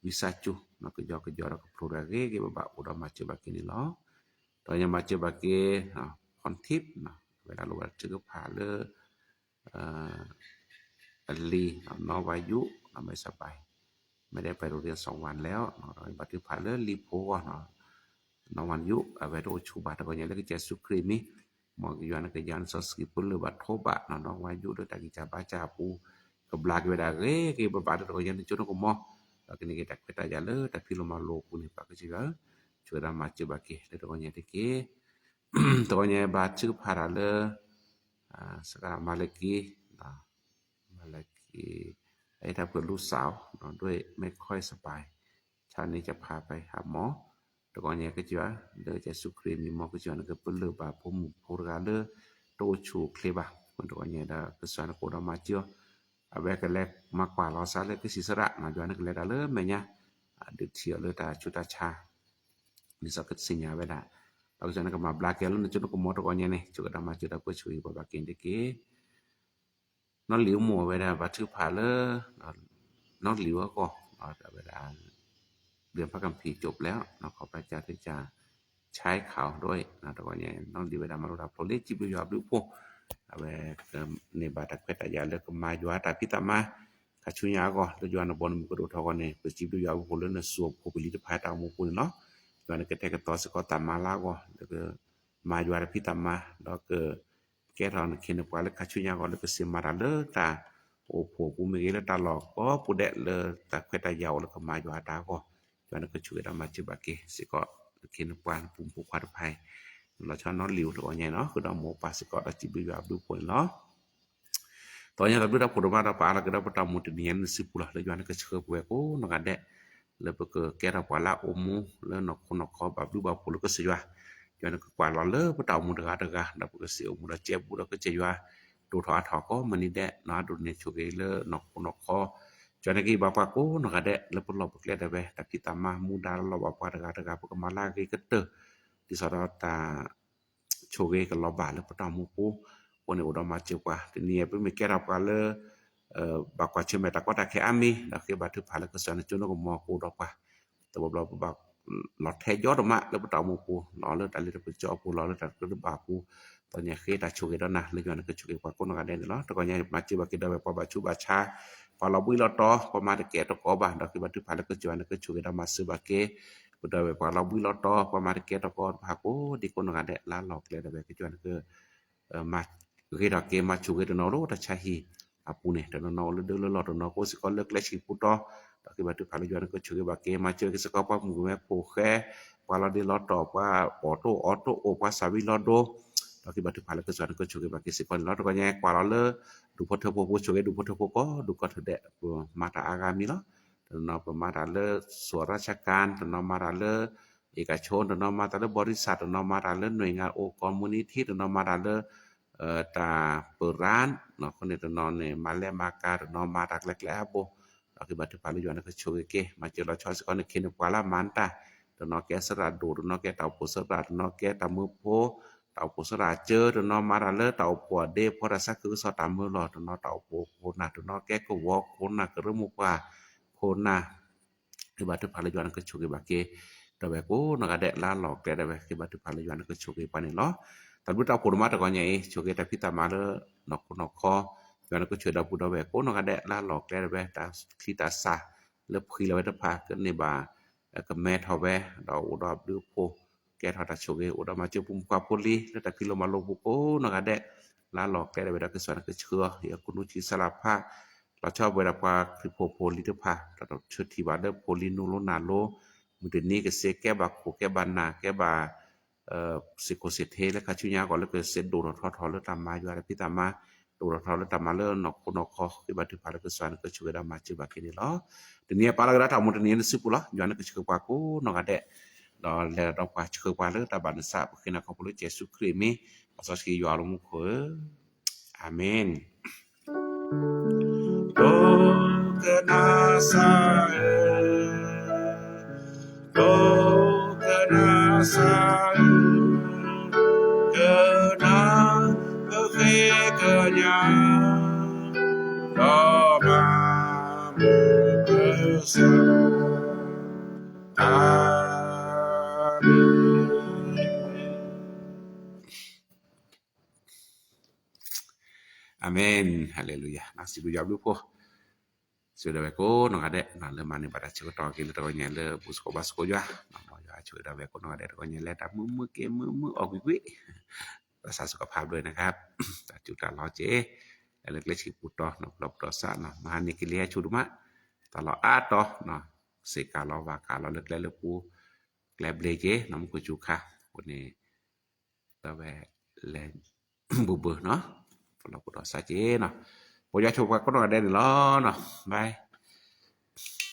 ဝံစၢ်ကၠိ ကယီကယီဒီးကဖျိထီၣ်ဂ့ၤဂ့ၤဘၣ်ဘၣ်အိၣ်ဒီးမၤစၢၤဘၣ်က့ၤန့ၣ်လီၤ. ဒီးယမၤစၢၤဘၣ်က့ၤ ဖီၣ်ထံး အဝဲဒၣ်လိၣ်ဘၣ်တၢ်ထုကဖၣ်လၢ အလံၤ น้องวายุ ไม่สบาย ไม่ได้ไปโรงเรียนสองวันแล้ว ဒီးဘါထုကဖၣ်လၢလံၤဖိအဂီၢ် น้องวายุ အဝဲတအိၣ်ဆူၣ်ဘၣ်တဂီၤညါလၢကစၢ်ယ့ၣ်ၡူးခရံာ်မံၤ မ်ကစၢ်ယွၤန့ၣ်ကယၤနစီဆှံပလၢၢ်ဘၣ်ထိးဘၣ် น้องวายุ လၢတၢ်ဂံၢ်စၢ်ဘါစၢ်အပူၤ ကဘျါက့ၤဝဲဒၣ်ဂ့ၤဂ့ၤဘၣ်ဘၣ်လၢတဂီၤညါန့ၣ် ကၠိနီၢ်ကမီၤ ဒီးကန့ၢ်က့ၤတၢ်ခွဲးတၢ်ယာ်လၢတၢ်ဖံးလိမၤလိအပူၤန့ၣ် ပၢ်ကစၢ်ယွၤဧၢ ဆိၣ်ဂ့ၤဒီးမၤစၢၤဘၣ်က့ၤလၢတဂီၤညါတက့ၢ်. တဂီၤညါဘါထုကဖၣ်တၢ်လၢ စကမၤလကံ မၤလကံ အဲၣ်တၢ်ပှဲၤလူစး ด้วยไม่ค่อยสบาย เช้านี้จะพาไปหาหมอ တဂီၤညါကစၢ်ယွၤ လၢကစၢ်ယ့ၣ်ၡူးခရံာ်မံၤ မ်ကစၢ်ယွၤန့ၣ်ကပလၢၢ်ဘၣ်ဖိမုၣ်ဖိတဂၤလၢ တအိၣ်ဆူၣ်အိၣ်ချ့ဘၣ် တဂီၤညါဒီးကစၢ်ယွၤန့ၣ်ကအိၣ်ဒီးမၤစၢၤ အဝဲကလဲၤမၤကွၢ်လီၤစးလၢကစံးစရၣ် ယွၤန့ၣ်ကလဲၤတၢ်လၢမဲာ်ညါ ဒုးထံၣ်အီၤလၢတၢ်ဆူးတၢ်ဆါ ဒ်သိးကသ့ၣ်ညါဝဲဒၣ် ဒီးကစၢ်ယွၤန့ၣ်ကမၤဘျါက့ၤအီၤလၢနကၠိနီၢ်ကမီၤတဂီၤညါန့ၣ် ဆိၣ်ဂ့ၤဒီးမၤစၢၤဒီးပှၤဆိၣ်ဂ့ၤဘၣ်ဘၣ်က့ၤတက့ၢ်. နီၢ်လံၤအိၣ်မိၢ်ဝဲဒၣ်ဘါထုကဖၣ်လၢ နီၢ်လံၤအဂီၢ် ဝဲဒၣ် เรียนพระคัมภีร์จบแล้ว ขอพระอาจารย์ที่จะใช้ข่าวด้วย တဂီၤညါ နီၢ်လံၤဝဲဒၣ်မၤလိတၢ်ဖျိလံ စံးဘျုးယွၤအဘျုးအဖှိၣ် အဝဲ န့ၢ်ဘၣ်တၢ်ခွဲးတၢ်ယာ်လၢကမၤယွၤတၢ်ဖံးတၢ်မၤ ခါဆူညါအဂီၢ် လၢယွၤနဘီနမုၢ်ကဒိၣ်ထီၣ်အဂီၢ်န့ၣ် ပစံးဘျုးယွၤအဘျုးအဖှိၣ်လၢနစိၢ်ဖိပလံၤတဖၣ်တၢ်အိၣ်မူပူၤန့ၣ်လီၤ. ယွၤန့ၣ်ကတဲာ်ကတီၤစ့ၢ်ကီးတၢ်မၤလၢအဂီၢ် လၢကမၤယွၤတၢ်ဖံးတၢ်မၤ ဒီးက ကဲထီၣ်နခ့နပှၤလၢခါဆူညါအဂီၢ် လၢကစံးမၤတၢ်လၢတၢ်အိၣ်ဖှိၣ်ပူၤမ့ၢ်ဂ့ၤ လၢတၢ်လီၢ်ကိးပူၤဒဲး လၢတၢ်ခွဲးတၢ်ယာ်အိၣ်လၢကမၤယွၤတၢ်အဂီၢ် ယွၤန့ၣ်ကဆိၣ်ဂ့ၤဒီးမၤစၢၤဘၣ်က့ၤစ့ၢ်ကီး နခ့နပှၤနဖိမုၣ်ဖိခွါတဖၣ်အံၤ လီၤဆီနီၢ်လံၤအိၣ်တဂီၤညါအံၤလီၤ ဃုာ်ဒီးမိၢ်ပၢ်စ့ၢ်ကီးဒီးစံးဘျုးယွၤအဘျုးအဖှိၣ်န့ၣ်လီၤ. တဂီၤညါတၢ်ဘျုးတၢ်ဖှိၣ်တဘၣ်ဒီးပအါလီၤက့ၤဒီးပတၢ်အိၣ်မူတနံၤညါန့ၣ်စုပူၤလီၤ လၢယွၤန့ၣ်ကဆှၢပဝဲကိးနီၢ်ဂၤဒဲး လၢပကကဲထီၣ်ပှၤလၢအအိၣ်မူလၢနီၢ်ခိနီၢ်ခီဘၣ်ဘျုးဘၣ်ဖှိၣ်လၢကစၢ်ယွၤ ယွၤန့ၣ်ကကွၢ်လီၤလၢပတၢ်အိၣ်မူတဂၤတဂၤ ဒီးပကစံးအိၣ်မူဒီးစဲဘူးဒီးကစၢ်ယွၤ ဒိၣ်ထီၣ်အါထီၣ်ကိးမုၢ်နံၤဒဲး နီၢ်အဒိၣ်န့ၣ်ဆိၣ်ဂ့ၤလၢနီၢ်ခိနီၢ်ခီ ယွၤန့ၣ်ကဟ့ၣ်ဘၣ်ပှၤကိးနီၢ်ဂၤဒဲး လၢပလီၢ်ပကျဲဒၣ်ဝဲ တၢ်ဖံးတၢ်မၤမူဒါလၢလီၢ်ဘၣ်ပှၤတဂၤတဂၤ ပကမၤလၢအဂ့ၤကတၢၢ် ဒ်သိးဒီးတၢ် ဆိၣ်ဂ့ၤကလီၤဘၣ်လၢပတၢ်အိၣ်မူပူၤ, အဃိန့ၣ်အိၣ်ဒီးမၤစၢၤပှၤ တနံၤအံၤ ပမ့ၢ်ကဲထီၣ်ပှၤလၢ ဘၣ်ကွၢ်ဆၢၣ်မဲာ်တၢ်ကီတၢ်ခဲအါမံၤ ဒီးဃ့ဘါထုကဖၣ်လၢကစၢ်ယွၤန့ၣ်ကၠိနီၢ်ကမီၤကအိၣ်ဒီးပှၤ, တဘျီဘျီပဘၣ် လီၤထဲယီတမးလၢပတၢ်အိၣ်မူပူၤ, လီၤလၢတၢ်လၢတၢ်ပစီအပူၤ, လီၤလၢတၢ်ကရၢတဘၣ်ပူၤ, သ့ၣ်ညါဃ့တၢ်ဆိၣ်ဂ့ၤဒီးနၤ လၢယွၤန့ၣ်ကဆိၣ်ဂ့ၤပှၤကိးနီၢ်ဂၤဒဲးန့ၣ်လီၤ. တဂီၤညါမၤစၢၤဘၣ်က့ၤဒၣ်ဝဲ ပှၤဘၣ်ဆူးဘၣ်ဆါ, ပှၤလီၤဘှံးလီၤတီၤ, ပှၤမၤတကဲတကိးဘၣ်, ဒီးဃ့ဘါထုကဖၣ်လၢကစၢ်ယွၤန့ၣ်ကဆိၣ်ဂ့ၤဒီးမၤစၢၤဘၣ်က့ၤ ပဒီပုၢ်ဝဲၢ်ပှၤလီၤဘှံးလီၤတီၤ, ပှၤမၤတကဲတကိးတဖၣ်ကိးဒံကိးနီၢ်ဂၤဒဲး လါလီၤကျဲဒၣ်ဝဲကစၢ်ယွၤန့ၣ်က မၤဂ့ၤထီၣ်က့ၤ မၤဆိၣ်ဂ့ၤတနီၤလၢတၢ်ဆါဟံၣ်အပူၤန့ၣ်, တနီၤနီၤအိၣ်လၢဒၢလၢလီၢ်, တနီၤကအိၣ်စ့ၢ်ကီးလၢကျဲဆံးပူၤတီၤ, ဒီးဃ့ဘါထုကဖၣ်လၢယွၤန့ၣ်ကဆိၣ်ဂ့ၤဘၣ်က့ၤ, မၤစၢၤက့ၤစ့ၢ်ကီးပှၤမုၣ်ကမဲဖိဃဲ, ပှၤလီၤဒ့လီၤတီၤ, ပှၤအီၣ်တအိၣ်အီတအိၣ်, ပှၤစၢ်ဝံလီၤဒိ, ဒီးဃ့ဘါထုကဖၣ်လၢကစၢ်ယွၤန့ၣ်ကဆိၣ်ဂ့ၤဘၣ်က့ၤစ့ၢ်ကီးန့ၣ်လီၤ. တဂီၤညါကွၢ်လီၤလၢ ဒူၣ်ဖိထၢဖိပူၤ ဆိၣ်ဂ့ၤဒူၣ်ဖိထၢဖိကိးဒူၣ်ကိးထၢဒဲး, ပမၤတၢ်အါဂၤမံၤလီၤ. တနီၤပမၤတၢ်လၢ ส่วนราชการ, တနီၤမၤတၢ်လၢ เอกชน, တနီၤမၤတၢ်လၢ บริษัท, တနီၤမၤတၢ်လၢ หน่วยงาน องค์กร มูลนิธิ, တနီၤမၤတၢ်လၢ တၢ်ပၢၢ်ရၣ်, အဃိန့ၣ်တနီၤန့ၣ် မၤလဲၤမၤကၤ, တနီၤမၤတၢ်ကျဲကျဲအါဘိ, ဒီးဃ့ဘါထုကဖၣ်လၢယွၤန့ၣ်ကဆိၣ်ဂ့ၤက့ၤ, မၤစၢၤလီၤဆီစ့ၢ်ကီးန့ၣ် ခ့န့ၣ်ပှၤလၢမၤတၢ်, တနီၤကဲသရၣ်ဒိၣ်, တနီၤကဲတၢ်အိၣ်ဖှိၣ်သရၣ်, တနီၤကဲတၢ်မၢဖိ, တၢ်အိၣ်ဖှိၣ်သရၣ်စၢ, တနီၤမၤတၢ်လၢတၢ်အိၣ်ဖှိၣ်အဒ့ဖီတၢ်ဆါခုကစီၣ်တၢ်မၢလီၤ, တနီၤတၢ်အိၣ်ဖှိၣ်ခိၣ်နၢ်, တနီၤကဲကဝီၤခိၣ်နၢ်, ကရၢမိၢ်ပှၢ်ခိၣ်နၢ် ဃ့ဘါထုကဖၣ်လၢယွၤန့ၣ်ကဆိၣ်ဂ့ၤဘၣ်က့ၤ, ဒီပုၢ်ဝဲၢ်ကိးနီၢ်ဂၤဒဲး လါလီၤကျဲဒၣ်ဝဲ ဃ့ဘါထုကဖၣ်လၢယွၤန့ၣ်ကဆိၣ်ဂ့ၤပှၤန့ၣ်လီၤ. တၢ်ဘျုးတၢ်ဖှိၣ်ဒိၣ်မးတဂီၤညါအံၤ ဆိၣ်ဂ့ၤတၢ်ဖံးတၢ်မၤလၢ နီၢ်ခိနီၢ်ခီ, ယွၤန့ၣ်ကဆိၣ်ဂ့ၤဒီပုၢ်ဒီဝဲၢ်ကိးနီၢ်ဂၤဒဲး လါလီၤကျဲဒၣ်ဝဲ တၢ်ချံတၢ်စၢ်လၢဖှံလီၤဝဲတဖၣ် ကန့ၢ်ဘၣ် ကမဲထီၣ်ဝဲ, ဒီးအိၣ်ဒီးဘျုးဖှိၣ် ကဲထီၣ်တၢ်ဆိၣ်ဂ့ၤ, အိၣ်ဒီးမၤစၢၤဖိမုၣ်ဖိခွါဖိလံၤ လၢတၢ်ဖံးလိမၤလိပူၤကိးနီၢ်ဂၤဒဲး, လါလီၤကျဲဒၣ်ဝဲဒီးကစၢ်ယွၤန့ၣ်ကဆှၢအီၤ, ယကနူဆံးစၢ်လၢဖး လီၤဆီပဝဲဒၣ်ပှၤခရံာ်ဖိဖိလံၤတဖၣ်, ဒီးဆၢထံၣ်ဘၣ်လၢဖိလံၤနူလိနၢ်လိ, မုၢ်တနံၤကစ့ကဲဘၣ်ခိၣ်ကဲဘၣ်နၢ် ကဲဘၣ် စ့ၢ်ခိၣ်စ့ၢ်ထံး လၢခါဆူညါကီးလၢကစ့ဒိၣ်ထီၣ်ထီထီၣ်လၢတၢ်မၤယွၤတၢ်ဖံးတၢ်မၤ, ဒိၣ်ထီၣ်ထီထီၣ်လၢတၢ်မၤလၢနီၢ်ခိနီၢ်ခီ, ဃ့ဘါထုကဖၣ်လၢကစၢ်ယွၤန့ၣ်ကဆိၣ်ဂ့ၤဒီးမၤစၢၤဘၣ်က့ၤန့ၣ်လီၤ. တနံၤအံၤပာ်လီၤက့ၤဒီးတၢ်မူတနံၤအံၤန့ၣ်စုပူၤလီၤ. ယွၤန့ၣ်ကဆှၢပှၤကိးနီၢ်ဂၤဒဲး, ဒီးလဲၤဒီးပှၤဆှၢပှၤလၢတၢ်ဘၣ်နးစး ပဃ့နၤခီဖျိလၢကစၢ်ယ့ၣ်ၡူးခရံာ်အမံၤ, ပစီဆှံယွၤလၢမူခိၣ်ဧၢ, အၤမ့ၣ်. ဒိကနၣ်စၢ်ဧၢ, ဒိကနၣ်စၢ်ဧၢ, ကနၣ်ပဃ့ကညး, ဒီးမၤမုာ်ကစၢ်, အၤမ့ၣ်. အၤမ့ၣ်, ဟါလ့လူယၤ, စံးဘျုးယွၤဘျုးဖှိၣ်, ဆိၣ်ဂ့ၤဒၣ်ဝဲကိးနီၢ်ဂၤဒဲး လၢမၤန့ၢ်ဘၣ်တၢ်ဆၢကတီၢ်က့ၤလၢတဂီၤညါလၢဘူၣ်သကိးဘါသကိးယွၤ, မ်ယွၤဆိၣ်ဂ့ၤဒၣ်ဝဲကိးနီၢ်ဂၤဒဲးတဂီၤညါလၢတၢ်မုာ်မုာ်က့ၤမုာ်မုာ်အီၣ်ကွံာ်ကွံာ်, ဒီးစၢ်စုကဖးဘျီန့ၣ်ခါ, တၢ်စူၢ်တၢ်လီၤက့ၤ, လၢကျဲဆံးပူၤတီၤ နီၢ်ပျီပူၤတီၤစးနီၤ မဟါန့ၣ်ကလံၤဟဲဆူၣ်ဒိၣ်မး, တၢ်လီၢ်အါတီၤ, စ့ၢ်ကါလီၤဘၣ်ကးလီၤလၢကျဲလၢပူၤ, ကျဲဘျ့က့ၤ နီၢ်မူခိၣ်စူၤခါ, အဃိန့ၣ် ဒီးဝဲလဲၤ ဘူးဘၢနီၤ, ပလီၢ်ပဒီးစးက့ၤနီၤ, ပယွၤဆိၣ်ပှၤကိးနီၢ်ဂၤဒဲးန့ၣ်လီၤ, ဘၣ်